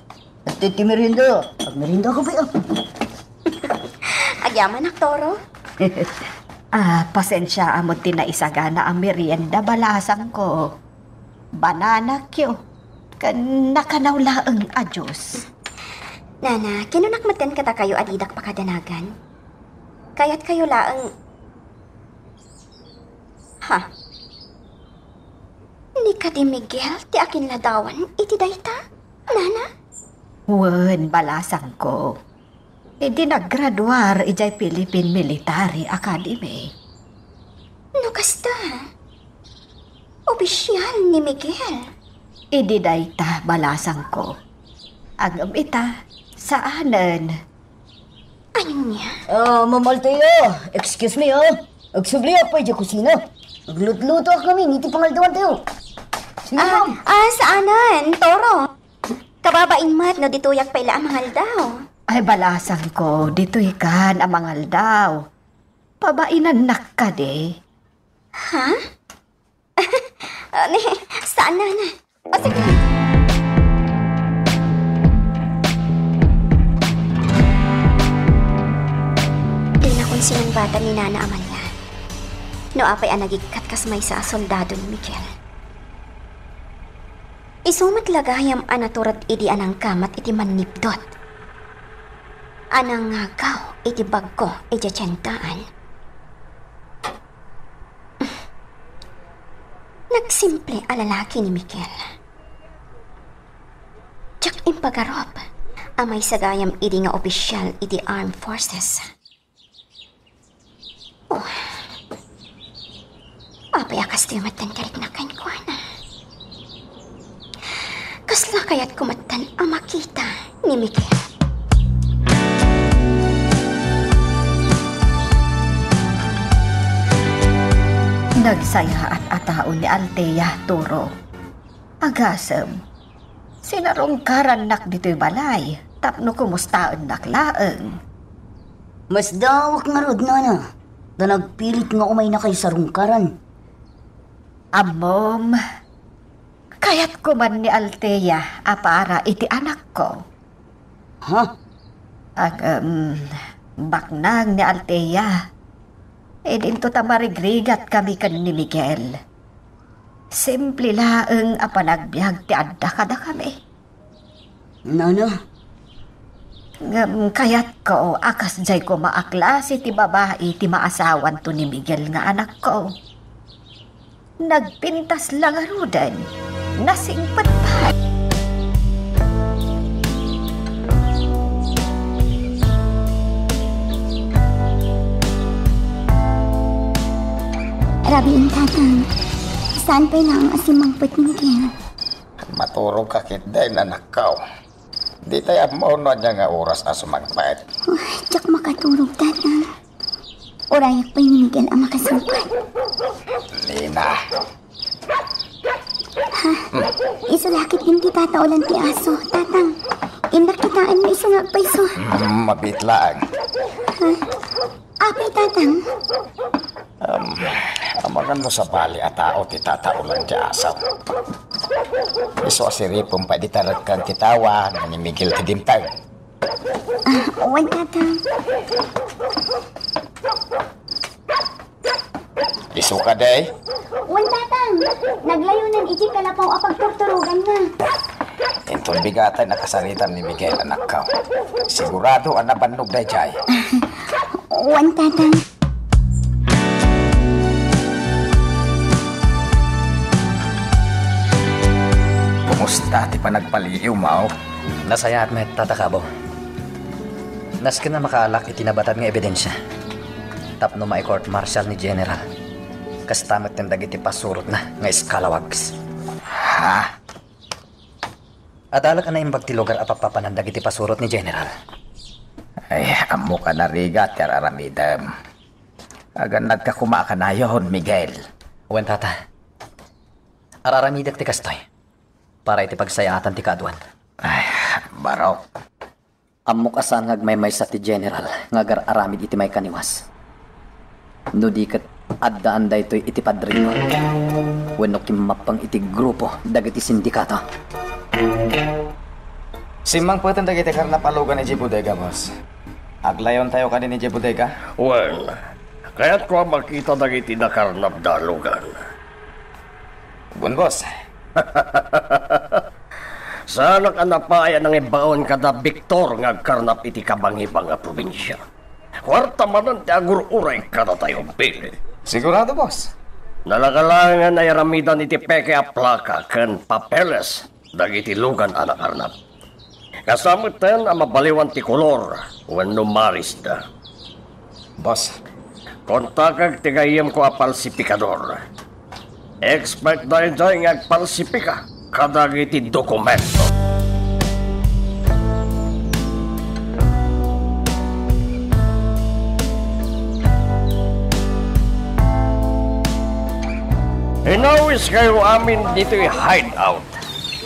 Adtoy ti merienda. Agmerienda ka pay, ah. Agyamanak, Toro. Ah, pasensiaam ti naisagana a merienda, balasangko. Banana cue. Ken nakanaw laeng a juice. Nana, kinunak metten kadakayo a didak pakadanagan. Kayatkayo laeng. Ha? Ni kadi Miguel ti akinladawan iti dayta, Nana? Wen, balasangko. Idi naggraduar idiay Philippine Military Academy. No kasta, opisial ni Miguel. Idi dayta, balasangko. Ngem ita, saanen. Ania? Ah, Ma'am Althea, excuse me, ah. Agsubliak pay idiay kusina. Aglutlutoak ngamin iti pangaldawantayo. Sige, ah, ma'am. Ah, saanen, Toro. Kababain met no ditoyak pay la a mangaldaw. Ay, balasangko, ditoykan a mangaldaw. Pabainannak kadi. Ha? Ah, ni, saan, Nana? O, sige. Dinakon sinangbatan ni Nana Amalia no apay a nagikkat kas maysa a soldado ni Miguel. Isu met la gayam a natured idi a nangkamat iti mannipdot a nangagaw iti baggo idiay tiendaan. Nagsimple a lalaki ni Miguel. Diak impagarup a maysa gayam idi nga opisial iti armed forces. Oh. Apay a kastoy metten ti riknak kenkuana? Kasla kayatko metten a makita ni Miguel. Nagsayaat a tao ni Althea, Toro. Agasem, Sinarungkarannak ditoy balay tapno kumustaennak laeng. Masdaawak ngarud, nana, ta nagpilit nga umaynakayo sarungkaran. Ammom, kayatko man ni Althea a para iti anakko. Ha? Ag-, em, baknang ni Althea. Idinto ta marigrigat kami ken ni Miguel. Simple laeng a panagbiag ti adda kadakami. Nana? Ngem kayatko a kasdiay koma a klase ti babai ti maasawanto ni Miguel nga anakko. Nagpintas la ngaruden, nasingpet pay. Rabiin, Tatang. Saan pay laeng a simmangpet ni Miguel? Maturogka ketdin, anakko. Ditay ammo no ania nga oras a sumangpet. Uy, diak makaturog, Tatang. Urayak pay ni Miguel a makasangpet. Nina. Ha? Isu la ketdin ti tataulan ti aso, Tatang. Innak kitaenyo isu nga agpayso. Mm, mabiit laeng. Ha? Apay, Tatang? Um, amangan no sabali a tao ti tataulan ti aso. Isu a siripem pay dita rekkeng ti tawa nga ni Miguel ti dimteng. Ah, wen, Tatang. Isu kadi? Wen, Tatang. Naglayonan iti kalapaw a pagturturoganna. Inton bigaten a kasaritam ni Miguel, anakko. Sigurado a nabannog daydiay. Wen, Tatang. Kumusta ti panagpaliiwmo? Nasayaat met, Tata Cabo. Nasken a makaalak iti nabatad nga ebidensia tapno mai-court martial ni General. Kasta met ken dagiti pasurotna nga scalawags. Ha? Adalak a naimbag ti lugar a pappapanan dagiti pasurot ni General. Ay, ammok a narigat ti ar-aramidem. Agannadka koma a kanayon, Miguel. Wen, Tata. Ar-aramidek ti kastoy para iti pagsayaatan ti kaaduan. Ay, barok. Ammok a saan nga agmaymaysa ti General nga agar-aramid iti maikaniwas. No di ket addaan daytoy iti padrino wenno kimmappeng iti grupo dagiti sindikato. Simmangpeten dagiti karnap a lugan idiay bodega, boss. Aglayontayo kadin idiay bodega? Wen, kayatko a makita dagiti nakarnapda a lugan. Wen, boss. Saanak a napaay a nangibaon kada Victor nga agkarnap iti kabangibang a probinsia. Kuarta manen ti agur-uray kadatayo, Billy. Sigurado, boss. Nalaka laengen a iramidan iti peke a plaka ken papeles dagiti lugan a nakarnap. Kasta metten a mabaliwan ti kolor wenno marisda. Boss. Kontakek ti gayyemko a palsipikador. Expert daydiay nga agpalsipika kadagiti dokumento. Inawiskayo amin ditoy hideout.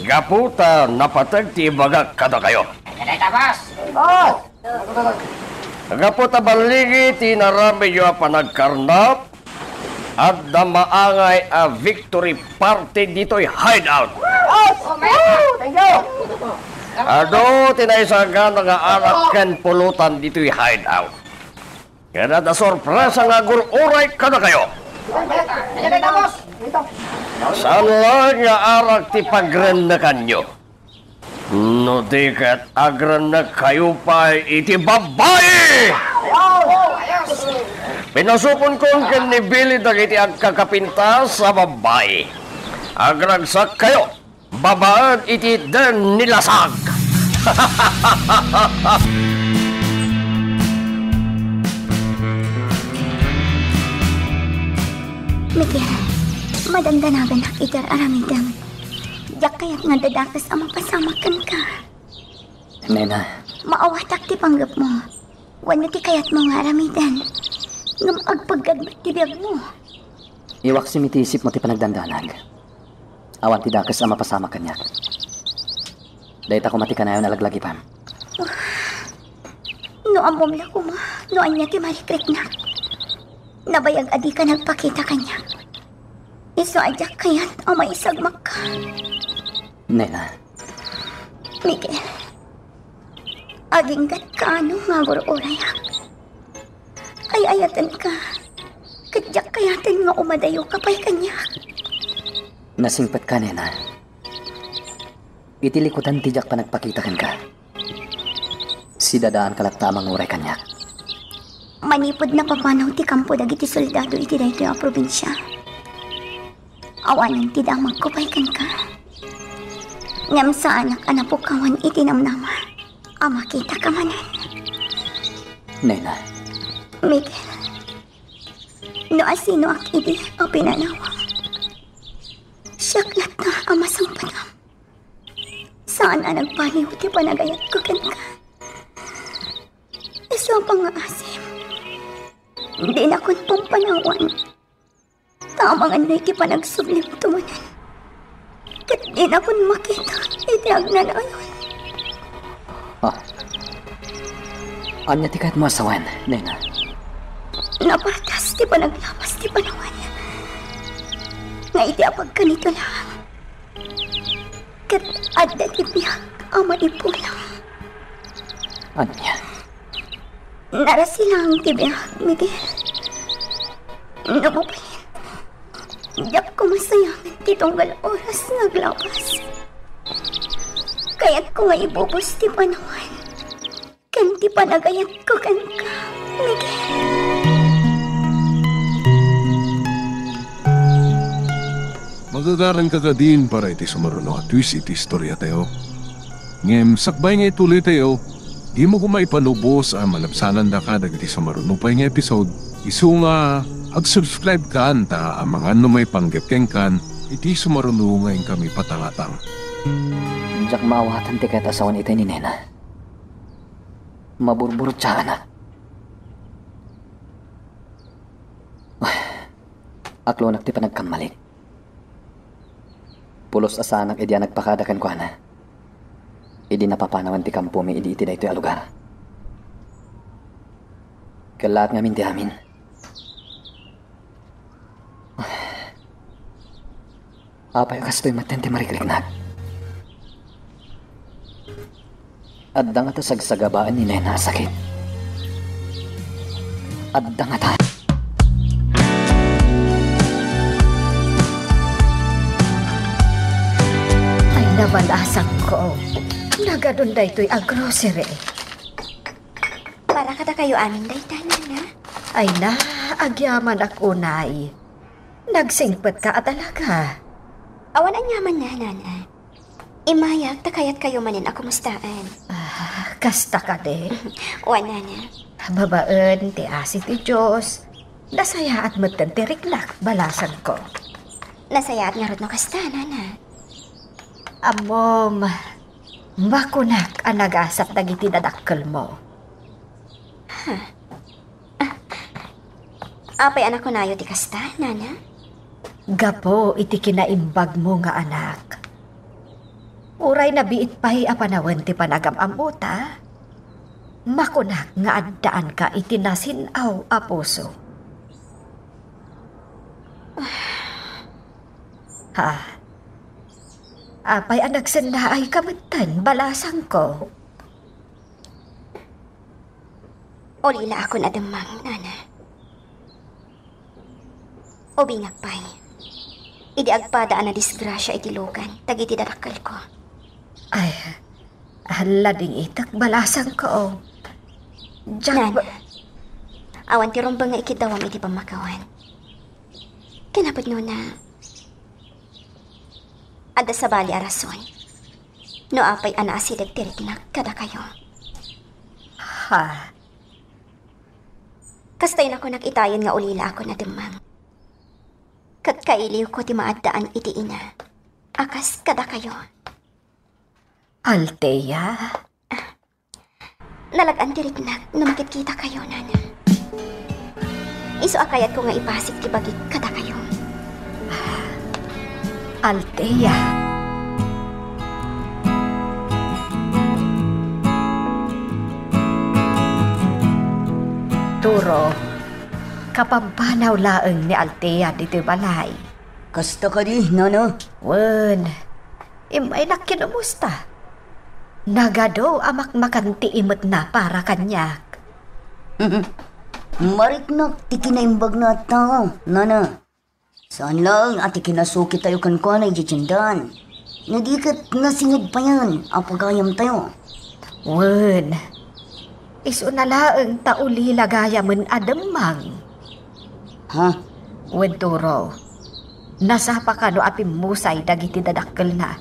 Gapu ta napateg ti ibagak kadakayo. Kadayta, boss. Oh! Gapu ta balligi ti inaramidyo a panagkarnap, adda maangay a victory party ditoy hideout. Boss! Thank you! Adu ti naisagana nga arak ken pulutan ditoy hideout. Ket adda sorpresa nga agur-uray kadakayo. Saan laeng nga arak ti pagrennekanyo. No di ket agrennekkayo pay iti babbai! Pinasukonkon ken ni Billy dagiti agkakapintas a babbai. Agragsakkayo babaen iti den ni Lasag. Miguel, madandanaganak iti ar-aramidem. Diak kayat nga dadakes a mapasamak kenka. Nena. Maawatak ti panggepmo. Wenno ti kayatmo nga aramiden. Ngem agpeggad met ti biagmo. Iwaksem iti isipmo ti panagdandanag. Awan ti dakes a mapasamak kaniak. Dayta koma ti kanayon a laglagipem. No ammom la koma no ania ti marikriknak. Nabayag a dika nagpakita kaniak. Isu a diak kayat a maisagmakka. Nena. Miguel, agingga't kaano nga agur-urayak. Ay-ayatenka, ket diak kayaten nga umadayoka pay kaniak. Nasingpetka, nena. Iti likutan ti diak panagpakita kenka, sidadaanka latta a manguray kaniak. Manipud napapanaw ti kampo dagiti soldado iti daytoy a probinsia, awanen ti damagko pay kenka. Ngem saanak a napukawan iti namnama a makitaka manen. Nena. Miguel, no asinoak idi a pinanawam, siak latta a masangpetam. Saan a nagbaliw ti panagayatko kenka. Isu a pangngaasim, dinakon pampanawan. Ta amangan no iti panagsublimto manen, ket dinakon makita iti agnanayon. Ah. Ania ti kayatmo a sawen, nena? Napatas ti panaglapas ti panawen. Nga iti apagkanito laeng, ket adda ti biag a maipulang. Ania? Narasi laeng ti biag, Miguel. No mabalin, diak koma sayangen ti tunggal oras nga aglapas. Kayatko nga ibubos ti panawen ken ti panagayatko kenka, Miguel. Magagaranka kadin para iti sumaruno a twist iti istoriatayo. Ngem sakbay nga ituloytayo, dimo koma ipanubos a malabsanandaka dagiti sumaruno pay nga episode, isu nga ag-subscribe-kan ta amangan no maipanggep kenkan iti sumaruno nga inkami patangatang. Diak maawatan ti kayat a sawen itay ni nena. Maburburtiaanak. Aklonak ti panagkammalik. Pulos a saanak idi a nagpakada kenkuana, idi napapanawen ti kampomi idi iti daytoy a lugar. Kellaat ngamin ti amin. Apay a kastoy metten ti marikriknak? Adda ngata sagsagabaen ni nena a sakit? Adda ngata. Ay, nabalasangko. Nagadun daytoy a grocery. Para kadakayo amin dayta, nana. Ay na, agyamanak unay. Nagsingpetka a talaga. Awan aniamanna, nana. Immayak ta kayatkayo manen a kumustaen. Ah, kasta kadi? Wen, nana. Babaen ti asi ti Dios, nasayaat metten ti riknak, balasangko. Nasayaat ngarud no kasta, nana. Ammom, makunak a nagasat dagiti dadakkelmo. Huh. Ah, apay a nakunayo ti kasta, nana? Gapu iti kinaimbagmo nga anak. Uray nabiit pay a panawen ti panagam-ammota, makunak nga addaanka iti nasin-aw a puso. Ha? Apay a nagsennaayka metten, balasangko? Ulilaakon a demmang, nana. Ubingak pay, idi agpada a nadisgrasia iti lugan dagiti dadakkelko. Ay, ladingitek, balasangko. Diak Nana, ba- awan ti rumbeng nga ikiddawam iti pammakawan. Kinapudnona, adda sabali a rason no apay a naasideg ti riknak kadakayo. Ha? Kasta a nakunak itayen nga ulilaakon a demmang. Ket kailiwko ti maaddaan iti ina a kas kadakayo. Althea? Nalag-an ti riknak no makitkitakayo, nana. Isu a kayatko nga ipasig ti bagik kadakayo. Althea. Turo, kapampanaw laeng ni Althea ditoy balay. Kasta kadi, nana? Wen, immaynak kinumusta. Nagadu a makmakan ti imetna para kaniak. Mariknak ti kinaimbagna a tao, nana. Saan laeng a ti kinasukitayo kenkuana idiay tiendaan, no di ket nasinged payen a pagayamtayo. Wen, isuna laeng ta ulila gayamen a demmang. Ha? Wen, Turo, nasapa kano a pimmusay dagiti dadakkelna.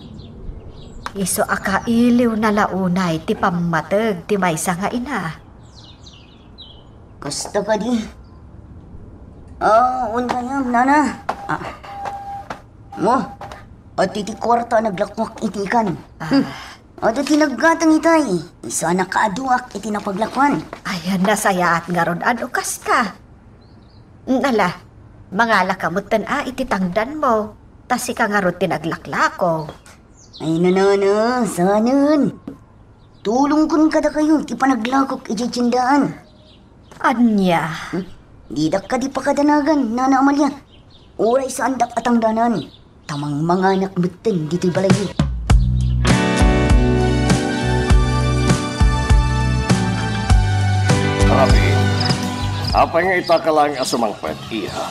Isu a kailiwna la unay ti pammateg ti maysa nga ina. Kasta kadi? Ah, wen gayam, nana. Ah. Mo, adda ti kuarta a naglakuak iti ikan. Ah. Hmm. Adda ti naggatang itay. Isu a nakaaduak iti napaglakuan. Ay, nasayaat ngarud a no kasta. Nala, mangalaka metten a iti tangdanmo. Ta sika ngarud ti naglaklako. Ay, nanana, saanen. Tulongkon kadakayo ti panaglakok idiay tiendaan. Ania? Hmm? Didak kadi pakadanagan, Nana Amalia. Uray saandak a tangdanan, ta mangmanganak metten ditoy balayyo. Rabi, apay nga ita ka laeng a sumangpet, iha?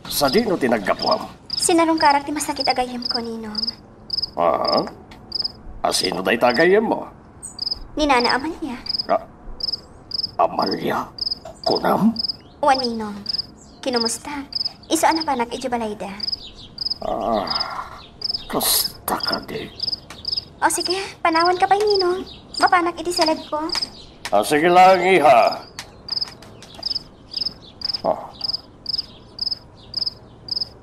Sadino ti naggapuam? Sinarungkarak ti masakit a gayyemko, Ninong. Aha? A sino dayta a gayyemmo? Ni Nana Amalia. Ah, Amalia? Kunam? Wen, Ninong. Kinumusta? Isu a napanak idiay balayda. Ah, kasta kadi. O sige, panawanka pay, Ninong. Mapanak iti saledko. Ah, sige lang, iha. Ah.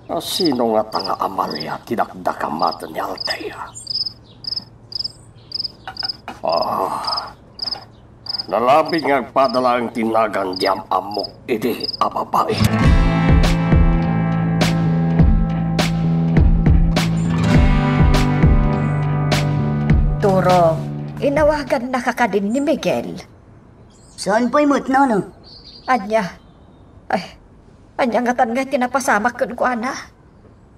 A sino ngata nga Amalia ti dakdakama ni Althea? Ah, nalabit nga agpada laeng ti nagan diay am-ammok idi a babai. Turo, inawagannaka kadin ni Miguel? Saan pay met, Nana? Ania? Ay, ania ngatan nga ti napasamak kenkuana?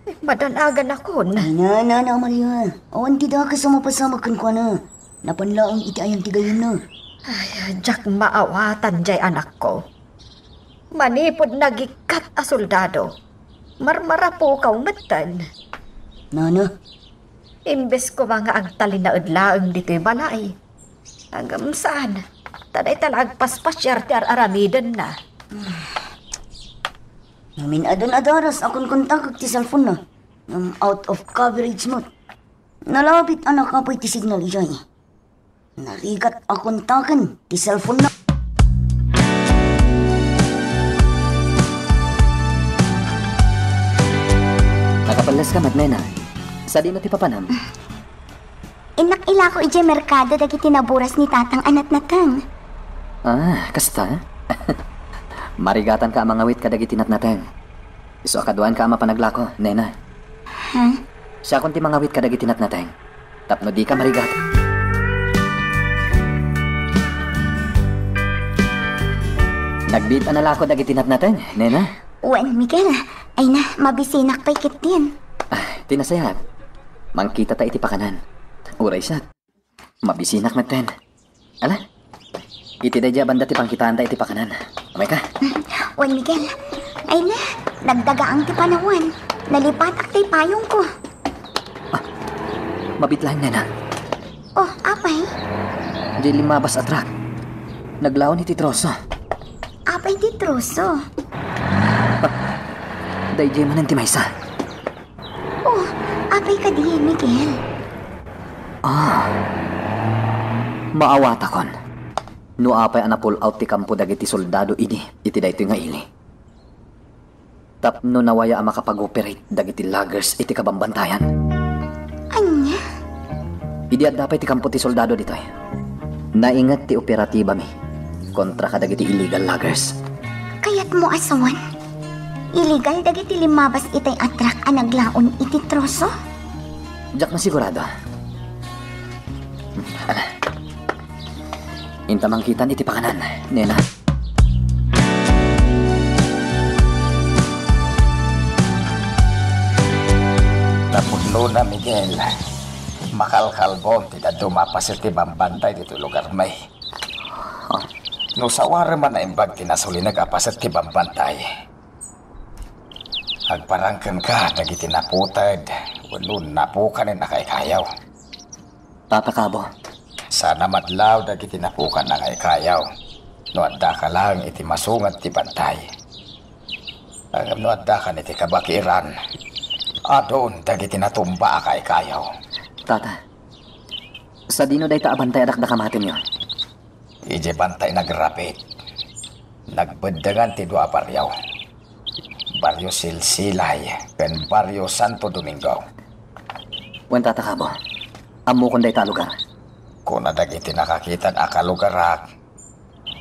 Ay, madanaganakon. Ay, Nana, Nana Maria, awan ti dakes a mapasamak kenkuana. Napan laeng iti ayan ti gayyemna. Ay, diak maawatan diay anakko. Manipud nagikkat a soldado, marmarapukaw metten. Nana? Imbes koma nga agtalinaed laeng ditoy balay, ngem saan, ta dayta la agpaspasiar ti ar-aramidenna. Ngamin adun a daras a kunkontakek ti cellphone-na, ngem out of coverage mode. Nalabit a nakapuy ti signal idiay. Narigat a kontaken ti cellphone-na. Nakapelles ka met, nena. Sadino ti papanam? Innak ilako idiay merkado dagiti naburas ni tatang a natnateng. Ah, kasta? Marigatanka a mangawit kadagiti natnateng. Isu a kaduaanka a mapanaglako, nena. Ha? Siakon ti mangawit kadagiti natnateng. Tapno dika marigat. Nagbiit a nalako dagiti natnateng, nena? Wen, Miguel. Ay na, mabisinak pay ketdin. Ah, ti nasayaat. Mangkitata iti pakanan. Uray siak. Mabisinak metten. Ala? Iti daydiay a banda ti pangkitaanta iti pakanan. Umayka. Wen, Miguel. Ay na, nagdagaang ti panawen. Nalipatak ti payongko. Ah, mabiit laeng, nena. Oh, apay? Diay limmabas a truck. Naglaon iti troso. Apay ti troso? Ah, daydiay manen ti maysa. Oh, apay kadi, Miguel? Ah, maawatakon. No apay a na-pull out ti kampo dagiti soldado idi iti daytoy nga ili. Tapno nawaya a makapag-operate dagiti loggers iti kabambantayan. Ania? Idi adda pay ti kampo ti soldado ditoy, nainget ti operatibami kontra kadagiti illegal loggers. Kayatmo a sawen? Illegal dagiti limmabas itay a truck a naglaon iti troso? Diak masigurado. Ala. Inta mangkitan iti pakanan, nena. Una, Miguel, makalkalbon ti dadduma a paset ti bambantay ditoy lugarmi. No sawarem a naimbag ti nasulinek a paset ti bambantay, agparang kenka dagiti naputed wenno napukanen a kaykayo. Tata Kabo. Saan a madlaw dagiti napukan a kaykayo no addaka laeng iti masungad ti bantay. Ngem no addakan iti kabakiran, adun dagiti natumba a kaykayo. Tata, sadino dayta a bantay a dakdakamatenyo? Idiay bantay nagrapit, nagbeddengan ti dua a barrio, Barrio Silsilay ken Barrio Santo Domingo. Wen, Tata Kabo, ammokon dayta a lugar. Kuna dagiti nakakitan a kalugarak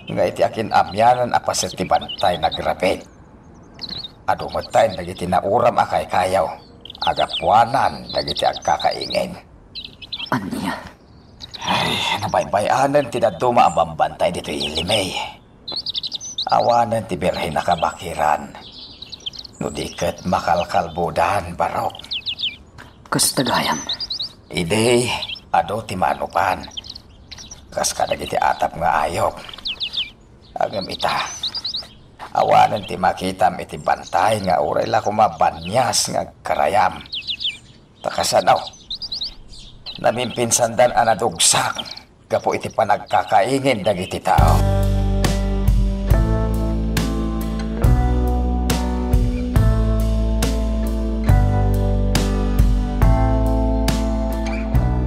nga iti akin-amianan a paset ti bantay nagrapit, adu metten dagiti nauram a kaykayo a gapuanan dagiti agkakaingin. Ania? Ay, nabaybay-anen ti dadduma a bambantay ditoy ilimey. Awanen ti birhen a kabakiran, no di ket makalkalbodan, Barok. Kasta gayam. Idi, adu ti manupan, kas kadagiti atap nga ayok. Ngem ita, awanen ti makitam iti bantay nga uray la koma banias nga agkarayam. Ta kasano? Namimpinsandan a nadugsak gapu iti panagkakaingin dagiti tao.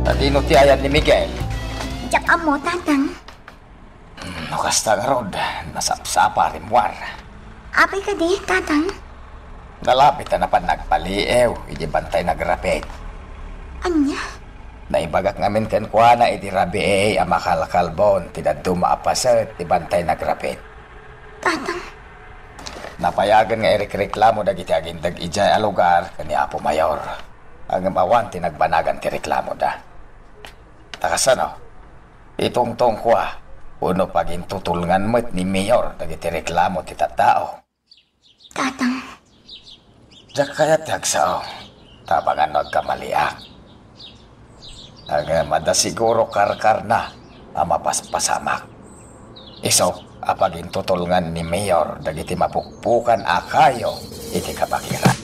Sadino ti ayan ni Miguel? Diak ammo, Tatang. Hmm, no kasta ngarud, nasapsapa a rimmuar. Apay kadi, Tatang? Nalapit a napan nagpaliiw idiay bantay nagrapit. Ania? Naibagak ngamin kenkuana idi rabii a makalkalbon ti dadduma a paset ti bantay nagrapit. Tatang. Napayagen nga irikreklamo dagiti agindeg idiay a lugar ken ni Apo Mayor. Ngem awan ti nagbanagan ti reklamoda. Ta kasano? Itungtongko a, wenno pagintutulngan met ni Mayor dagiti reklamo ti tattao. Tatang. Diak kayat ti agsao, ta amangan no agkamaliak. Ngem adda siguro karkarna a mapaspasamak. Isu a pagintutulngan ni Mayor dagiti mapukpukan a kayo iti kabakiran.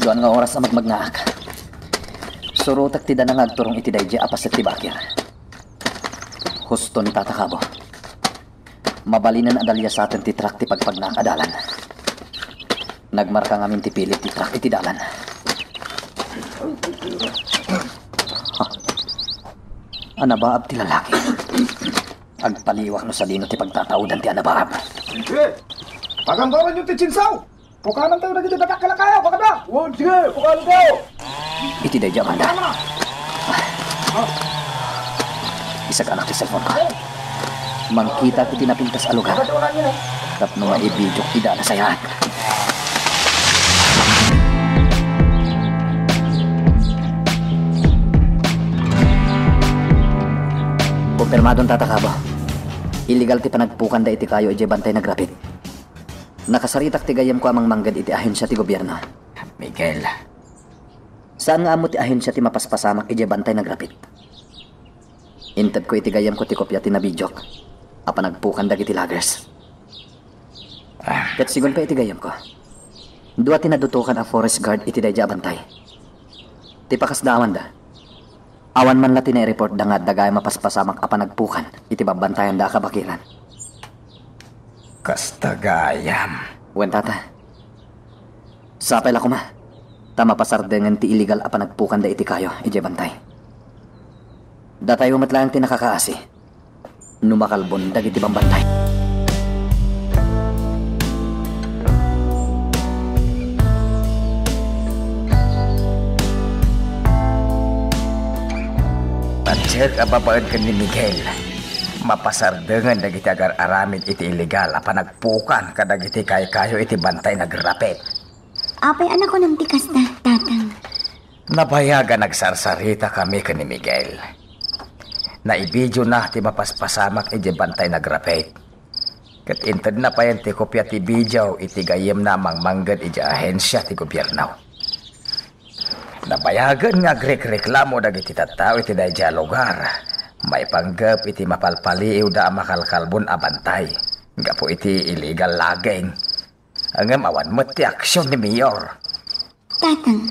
Duan nga oras a magmagnaak. Surotek ti dana nga agturong iti daydi a paset ti bakir. Husto ni Tata Kabo. Mabalinen a daliasaten ti truck ti pagpagnaak a dalan. Nagmarka ngamin ti pilid ti truck iti dalan. Ha? Anabaab ti lalaki. Agpaliwak no sadino ti pagtataudan ti anabaab. Sige! Pagandoranyo ti tsinsaw! Pukanan tayo dagiti dakkel a kayo, bakada! Wen, sige, pukanan tayo! Iti daydi a banda. Isaganak ti cellphone ko. Mangkitak iti napintas a lugar. Tapno maibidiok ida a nasayaat. Kumpirmadon, Tata Kabo. Illegal ti panagpukanda iti kayo idiay bantay nagrapit. Nakasaritak ti gayyemko a mangmangged iti ahensia ti gobierno. Miguel. Saan nga ammo ti ahensia ti mapaspasamak idiay bantay nagrapit. Intedko iti gayyemko ti kopia ti nabidiok a panagpukan dagiti loggers. Ah. Ket sigun pay iti gayyemko, dua ti nadutokan a forest guard iti daydi a bantay. Ti pakasdaawanda, awan man la ti naireportda nga adda gayam a paspasamak a panagpukan iti babbantayanda a kabakiran. Kasta gayam. Wen, Tata. Sapay la koma, ta mapasardengen ti illegal a panagpukanda iti kayo idiay bantay. Datayo met laeng ti nakakaasi no makalbon dagiti bambantay. Patsek a babaen ken ni Miguel, mapasardengen dagiti agar-aramid iti illegal a panagpukan kadagiti kaykayo iti bantay nagrapit. Apay a nakunam ti kasta, Tatang? Nabayag a nagsarsarita kami ken ni Miguel. Naibidiona ti mapaspasamak idiay bantay nagrapit. Ket intedna payen ti kopia ti video iti gayyemna a mangmangged idiay ahensia ti gobierno. Nabayagen nga agrekreklamo dagiti tattao iti daydiay a lugar maipanggep iti mapalpaliiwda a makalkalbon a bantay gapu iti illegal logging. Ngem awan met ti aksion ni Mayor. Tatang,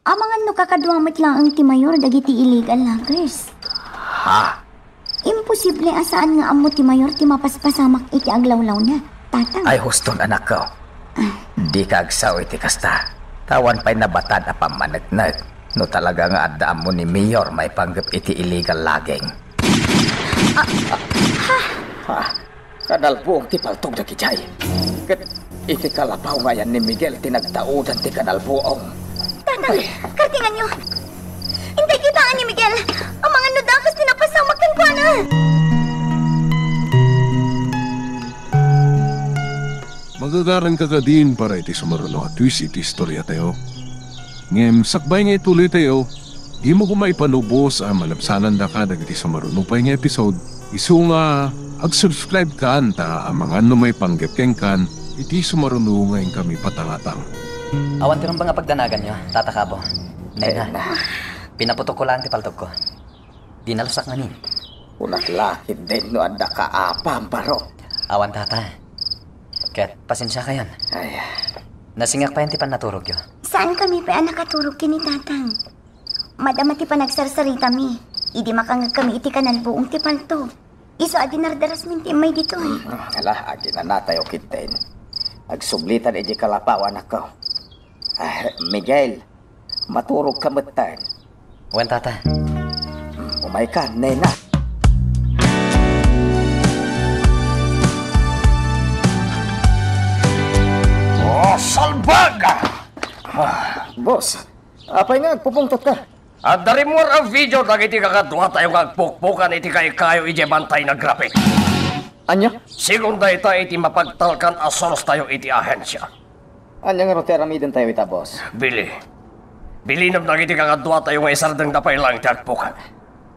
amangan no kakadua met laeng ti mayor dagiti illegal loggers. Ha? Imposible a saan nga ammo ti mayor ti mapaspasamak iti aglawlawna, Tatang. Ay, huston, anakko. Dika agsao iti kasta. Ta awan pay nabatad a pammaneknek no talaga nga adda ammo ni Mayor maipanggep iti illegal logging. Ha? Kanalbuong ti paltog dagidiay. Ket iti kalapaw nga ayan ni Miguel ti nagtaudan ti kanalbuong. Tatang, kartinganyo. Intay kitaen ni Miguel. Amangan no dakes ti napasamak kenkuana. Magagaranka kadin para iti sumaruno a twist iti istoriatayo. Ngem sakbay nga ituloytayo, dimo koma ipalubos a malabsanandaka dagiti sumaruno pay nga episode. Isu nga ag-subscribe kan ta amangan no maipanggep kenkan iti sumaruno nga inkami patangatang. Awan ti rumbeng a pagdanaganyo, Tata Kabo. Nena, pinaputok ko laeng ti paltogko. Di nalusak ngamin. Kunak la ketdin no adda kaapam, baro. Awan, Tata. Ket pasensiakayon. Ay. Nasingak payen ti pannaturogyo. Saan kami pay a nakaturog ken ni Tatang? Madama ti panagsarsaritami idi makangegkami iti kanalbuong ti paltog. Isu a dinardarasmin ti immay ditoy. Ala, aginanatayo ketdin. Agsublitan idiay kalapaw, anakko. Ah, Miguel, maturogka metten. Wen, Tata. Umayka, nena. Oh, salbaga! Ah, boss, apay nga agpupungtotka? Adda rimmuar a video dagiti kakaduatayo nga agpukpukan iti kaykayo idiay bantay nga graphic. Ania? Sigun dayta iti mapagtalkan a source tayo iti ahensia. Ania ngarud ti aramidentayo ita, boss? Bili. Bilinam dagiti kakaduatayo nga isardengda pay laeng ti agpukan.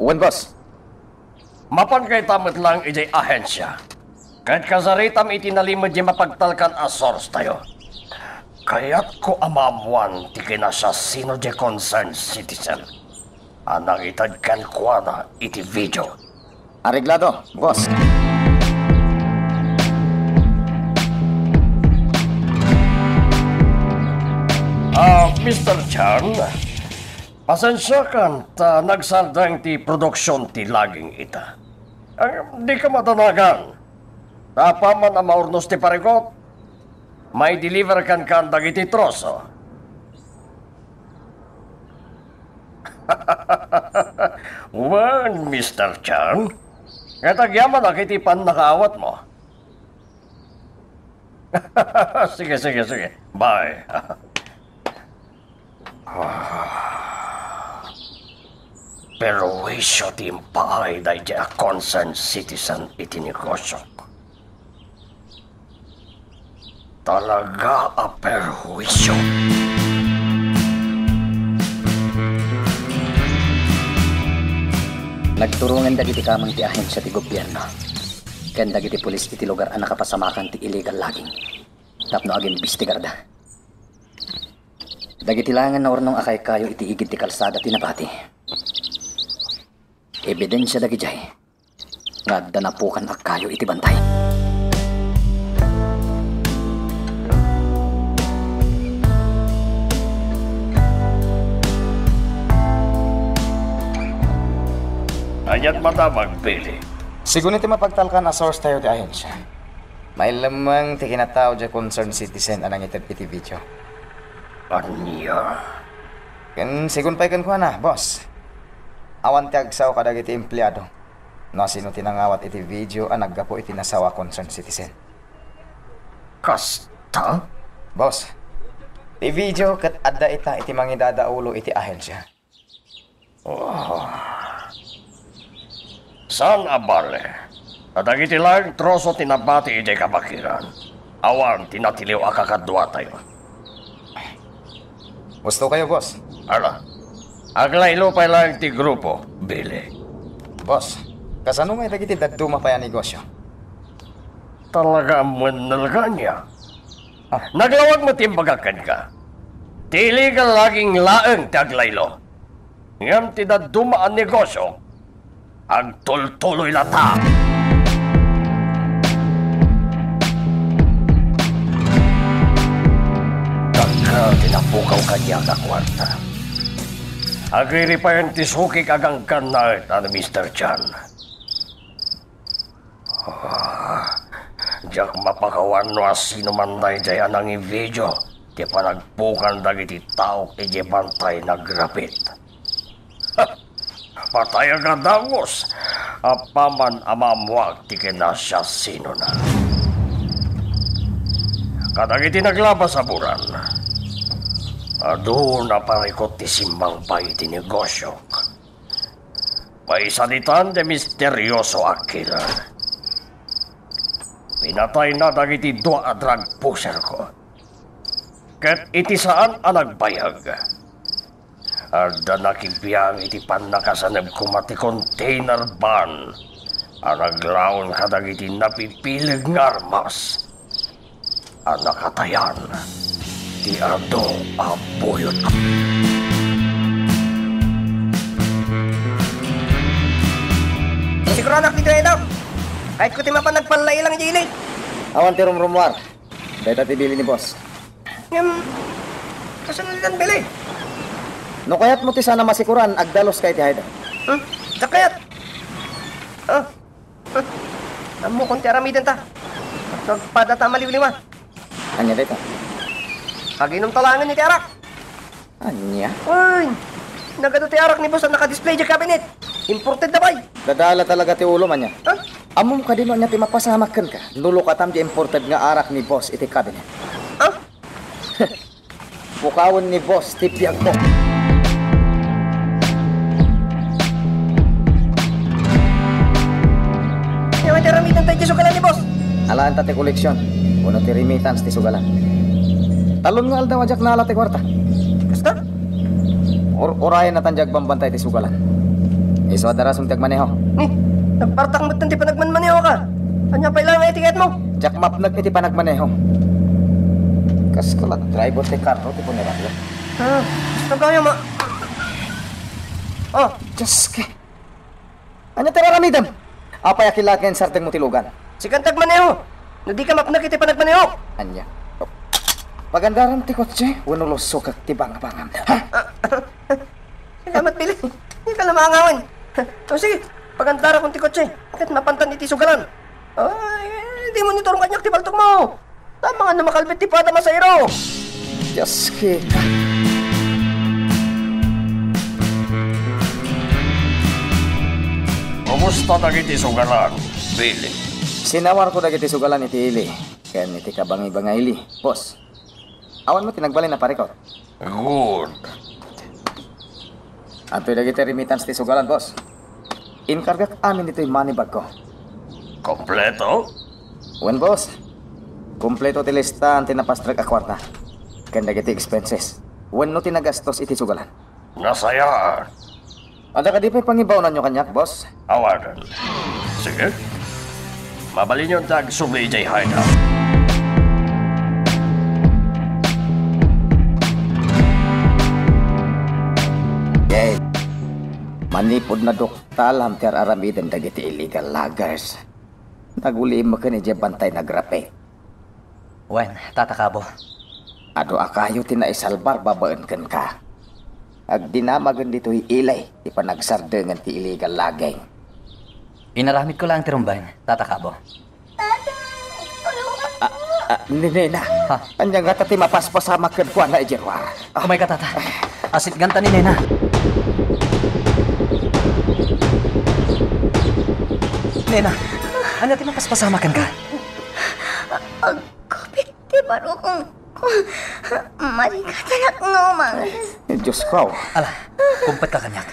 Wen, boss. Mapanka ita met laeng idiay ahensia. Ket kasaritam iti nalimed diay mapagtalkan a source tayo. Kayatko a maammoan ti kinasiasino diay concerned citizen a nangited kenkuana iti video. Areglado, boss. Ah, Mister Chan, pasensiakan ta nagsardeng ti produksion ti logging ita. Ah, dika madanagan. Ta apaman a maurnos ti parikut, maideliver kenka dagiti troso. Wen, Mister Chan, ket agyamanak iti pannakaawatmo. Sige, sige, sige. Bye. Ah, perwisyo ti impaay daydiay a concerned citizen iti negosiok. Talaga a perwisyo. Nagturongen dagiti kameng ti ahensia ti gobierno ken dagiti pulis iti lugar a nakapasamakan ti illegal logging tapno agimbestigarda. Dagiti laengen naurnong a kaykayo iti igid ti kalsada ti nabati. Ebidensia dagidiay nga adda napukan a kayo iti bantay. Aniat madamag, Billy? Sigun iti mapagtalkan a source tayo ti ahensia. Mailemmeng ti kinatao diay concerned citizen a nangited iti video. Ania? Ken sigun pay kenkuana, boss. Awan ti agsao kadagiti empleado no sino ti nangawat iti video a naggapu iti nasao a concerned citizen. Kasta? Boss, ti video ket adda ita iti mangidadaulo iti ahensia. Ah. Saan a bale, kadagiti laeng troso ti nabati idiay kabakiran, awan ti natiliw a kakaduatayo. Husto kayo, boss. Ala, aglaylo pay laeng ti grupo, Billy. Boss, kasano ngay dagiti dadduma pay a negosyo? Talaga a muennel ka ania? Ah. Naglawag met ti imbagak kenka. Ti illegal logging laeng ti aglaylo. Ngem ti dadduma a negosio, agtultuloy latta. Dakkel ti napukaw kaniak a kuarta. Agripayen ti sukik a ganggannaet a ni Mister Chan. Ah, diak mapakawan no asino man daydiay a nangivideo ti panagpukan dagiti taok idiay bantay nagrapit. Patay a gadangos, apaman a maammoak ti kinasiasinona. Kadagiti naglabas a buran, adu naparikut ti simmangpay iti negosiok. Paisaditan ti misterioso a killer. Pinatayna dagiti dua a drug pusherko. Ket iti saan a nagbayag, adda nakibiang iti pannakasaneb koma ti container van a naglaon kadagiti napipileg nga armas a nakatayan ti adu a buyot. Siguradak ti driver. Kahit ko ti mapan nagpallailang di ili. Awan ti rumrumuar. Dayta ti bili ni boss. Ngem, kasano ditan bili? No kayatmo ti saan a masikuran, agdaluska iti hideout. Hmm? Diak kayat. Ah. Ammokon ti aramidenta. Nagpadata a maliwliwa. Ania dayta? Aginom ta laengen iti arak. Ania? Uy! Nagadu ti arak ni boss a nakadisplay idiay cabinet. Imported na bay. Dadala talaga ti ulom, ania? Ha? Ammom kadi no ania ti mapasamak kenka? No lukatam ti imported nga arak ni boss iti cabinet. Ha? Pukawen ni boss ti biagmo. Ania ti aramidenta iti sugalan ni boss? Alaenta ti koleksion, wenno ti remittance ti sugalan. Talon nga aldaw a diak naala ti kuarta. Kasta? Ur-, urayen natan diak bambantay ti sugalan. Isu a darasem ti agmaneho. Ni, nagpartak metten ti panagmanmanehoka. Ania pay laeng ti kayatmo? Diak mapnek iti panagmaneho. Kas kala driver ti karro ti puneraryo. Ah, basta gayam a. Oh. Diyos ko. Ania ti aramidem? Apay a kilaat nga insardengmo ti lugan? Sika ti agmaneho. No dika mapnek iti panagmaneho. Ania? Pagandaram ti kotse, wenno lusokek ti bangabangam. Ha? Ah, salamat, Billy. Dika la maangawen. O sige, pagandarakon ti kotse. Ket mapantan iti sugalan. Ay, dimo iturong kaniak ti paltokmo. Tama nga no makalbit ti pada masayro. Diyos kita. Kumusta dagiti sugalan, Billy? Sinawarko dagiti sugalan iti ili ken iti kabangibangaili, boss. Awan met ti nagbalin a parikut. Good. Adtoy dagiti remittance ti sugalan, boss. Inkargak amin ditoy money bagko. Kompleto? Wen, boss. Kompleto ti listaan ti napastrek a kuarta ken dagiti expenses wenno ti nagastos iti sugalan. Nasayaat. Adda kadi pay pangibaonanyo kaniak, boss? Awanen. Sige. Mabalinyon ti agsubli idiay hideout. Yay. Manipud naduktalam ti ar-aramiden dagiti illegal loggers, naguliim metten idiay bantay nagrapit. Wen, Tata Kabo. Adu a kayo ti naisalbar babaen kenka. Agdinamagen ditoy ili ti panagsardengen ti illegal logging. Inaramidko laeng ti rumbeng, Tata Kabo. Tatay, tulungan Ah, ah, ni Nena. Ha? Ania ngata ti mapaspasamak kenkuana idiay ruar? Ah. Umayka, Tata. Asitganta ni Nena. Nena, ania ti mapaspasamak kenka? Kupit ti barukongko. Malikatanak nga umanges. Diyos ko. Ala, kumpetka kaniak.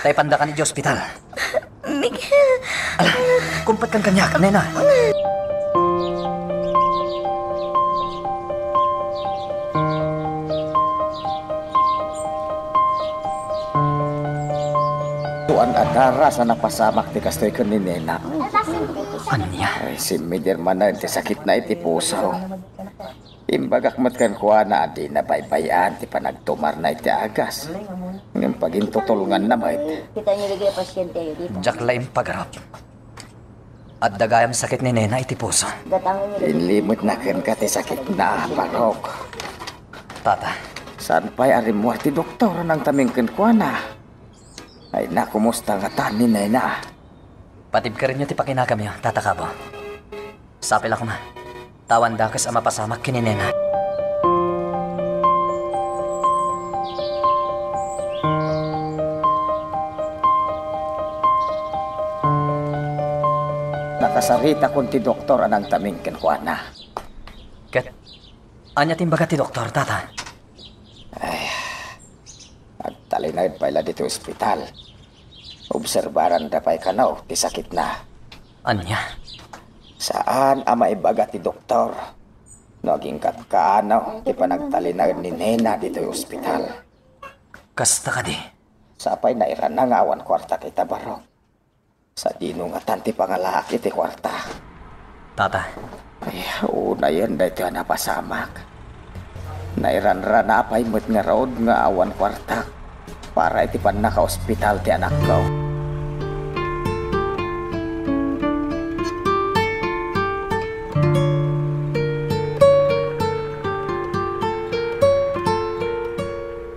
Ta ipandakan idiay ospital. Miguel. Ala, kumpetkan kaniak, Nena. Tuan a daras a napasamak ti kastoy ken ni Nena. Ania? Ay, simmider manen ti sakitna iti puso. Imbagak met kenkuana a dina baybay-an ti panagtumarna iti agas. Ngem pagintutulnganna met. Kita niyo lagi ang pasyente, di ba? Diak la impagarup. Adda gayam sakit ni Nena iti puso. Gatangan niyo lagi. Inlimetna kenka ti sakitna, Barok. Tata. Saan pay a rimmuar ti doktor a nangtaming kenkuana? Ay, nakumusta ngata ni Nena? Patibkerenyo ti pakinakamyo, Tata Kabo. Sapay la koma. Ta awan dakes a mapasamak ken ni Nena. Nakasaritakon ti doktor a nangtaming kenkuana. Ket ania ti imbaga ti doktor, Tata? Ay, agtalinaed pay la ditoy ospital. Obserbaranda pay kano ti sakitna. Ania? Saan a maibaga ti doktor no agingga't kaano ti panagtalinaed ni Nena ditoy ospital. Kasta kadi? Sapay nairanna nga awan kuarta ita, Barok. Sadino ngatan ti pangalaak iti kuarta? Tata. Ay, unayen daytoy a napasamak. Nairanrana pay met ngarud nga awan kuartak para iti pannakaospital ti anakko.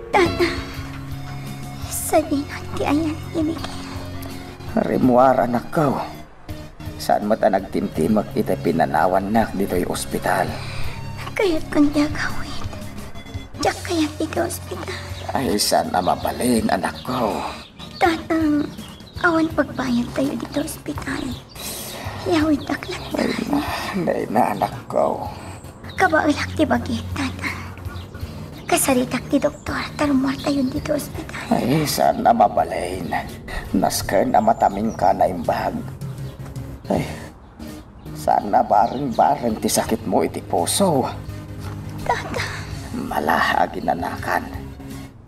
Tata, sadino ti ayan ni Miguel? Rimmuar, anakko. Saan met a nagtimtimek iti pinanawannak ditoy ospital. Kayatkon ti agawid. Diak kayat ditoy ospital. Ay, saan a mabalin, anakko. Tatang, awan pagbayadtayo ditoy ospital. Yawidtak latta. Ay, nay na, anakko. Kabaelak ti bagik, Tata. Kasaritak ti doktor, ta rummuartayon ditoy ospital. Ay, saan a mabalin. Nasken a matamingka naimbag. Ay, saan a bareng-bareng ti sakitmo iti puso. Tata. Mala, aginanakan.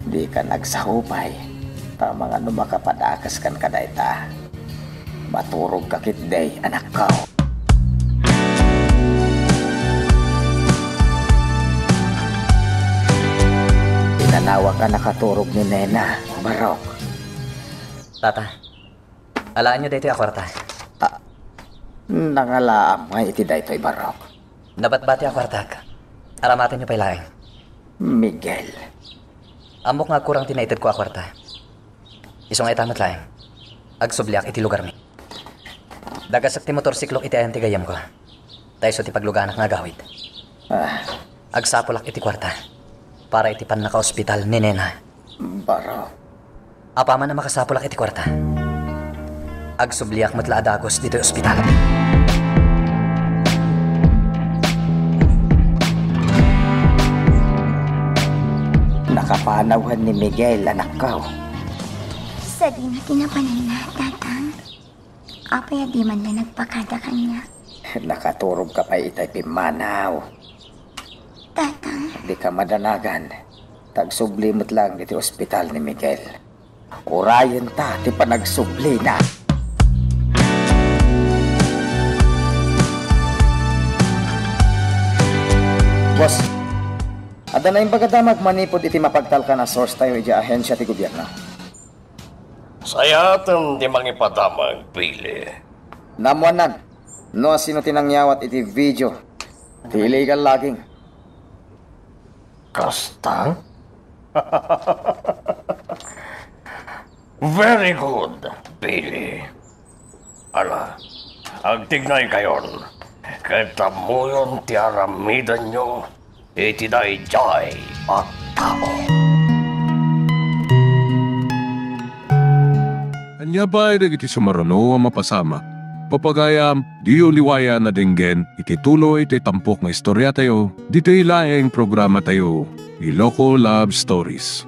Dika nagsao pay, ta mangano makapadakeskan kadayta. Maturogka ketdi, anakko. Pinanawak a nakaturog ni Nena, Barok. Tata, alaenyo daytoy a kuarta. Ah, nangalaam ngay iti daytoy, Barok. Nabatbati a kuartak. Aramatenyo pay laeng. Miguel. Ammok nga agkurang ti naitedko a kuarta. Isu nga ita met laeng, agsubliak iti lugarmi. Dagasek ti motorsiklok iti ayan ti gayyemko. Ta isu ti pagluganak nga agawid. Ah. Agsapulak iti kuarta para iti pannakaospital ni Nena. Barok. Apaman a makasapulak iti kuarta, agsubliak met la a dagus ditoy ospital. Nakapanaw ni Miguel, anakko. Sadino ti napananna, Tatang? Apay a di man la nagpakada kaniak? Nakaturogka pay itay pimmanaw. Tatang. Dika madanagan. Ta agsubli met laeng ditoy ospital ni Miguel. Urayenta ti panagsublina. Boss, adda naimbag a damag manipud iti mapagtalkan a source tayo idiay ahensia ti gobierno. Sayaten ti mangipadamag, Billy. Naammoannan no asino ti nangyawat iti video ti illegal logging. Kasta? Very good, Billy. Ala, agtignaykayon, ket ammoyon ti aramidenyo iti daydiay a tao. Ania pay dagiti sumaruno a mapasamak? Papagayam, diyo liwayan a denggen iti tuloy ti tampok nga istoriatayo, ditoy laeng programatayo, Iloko Love Stories.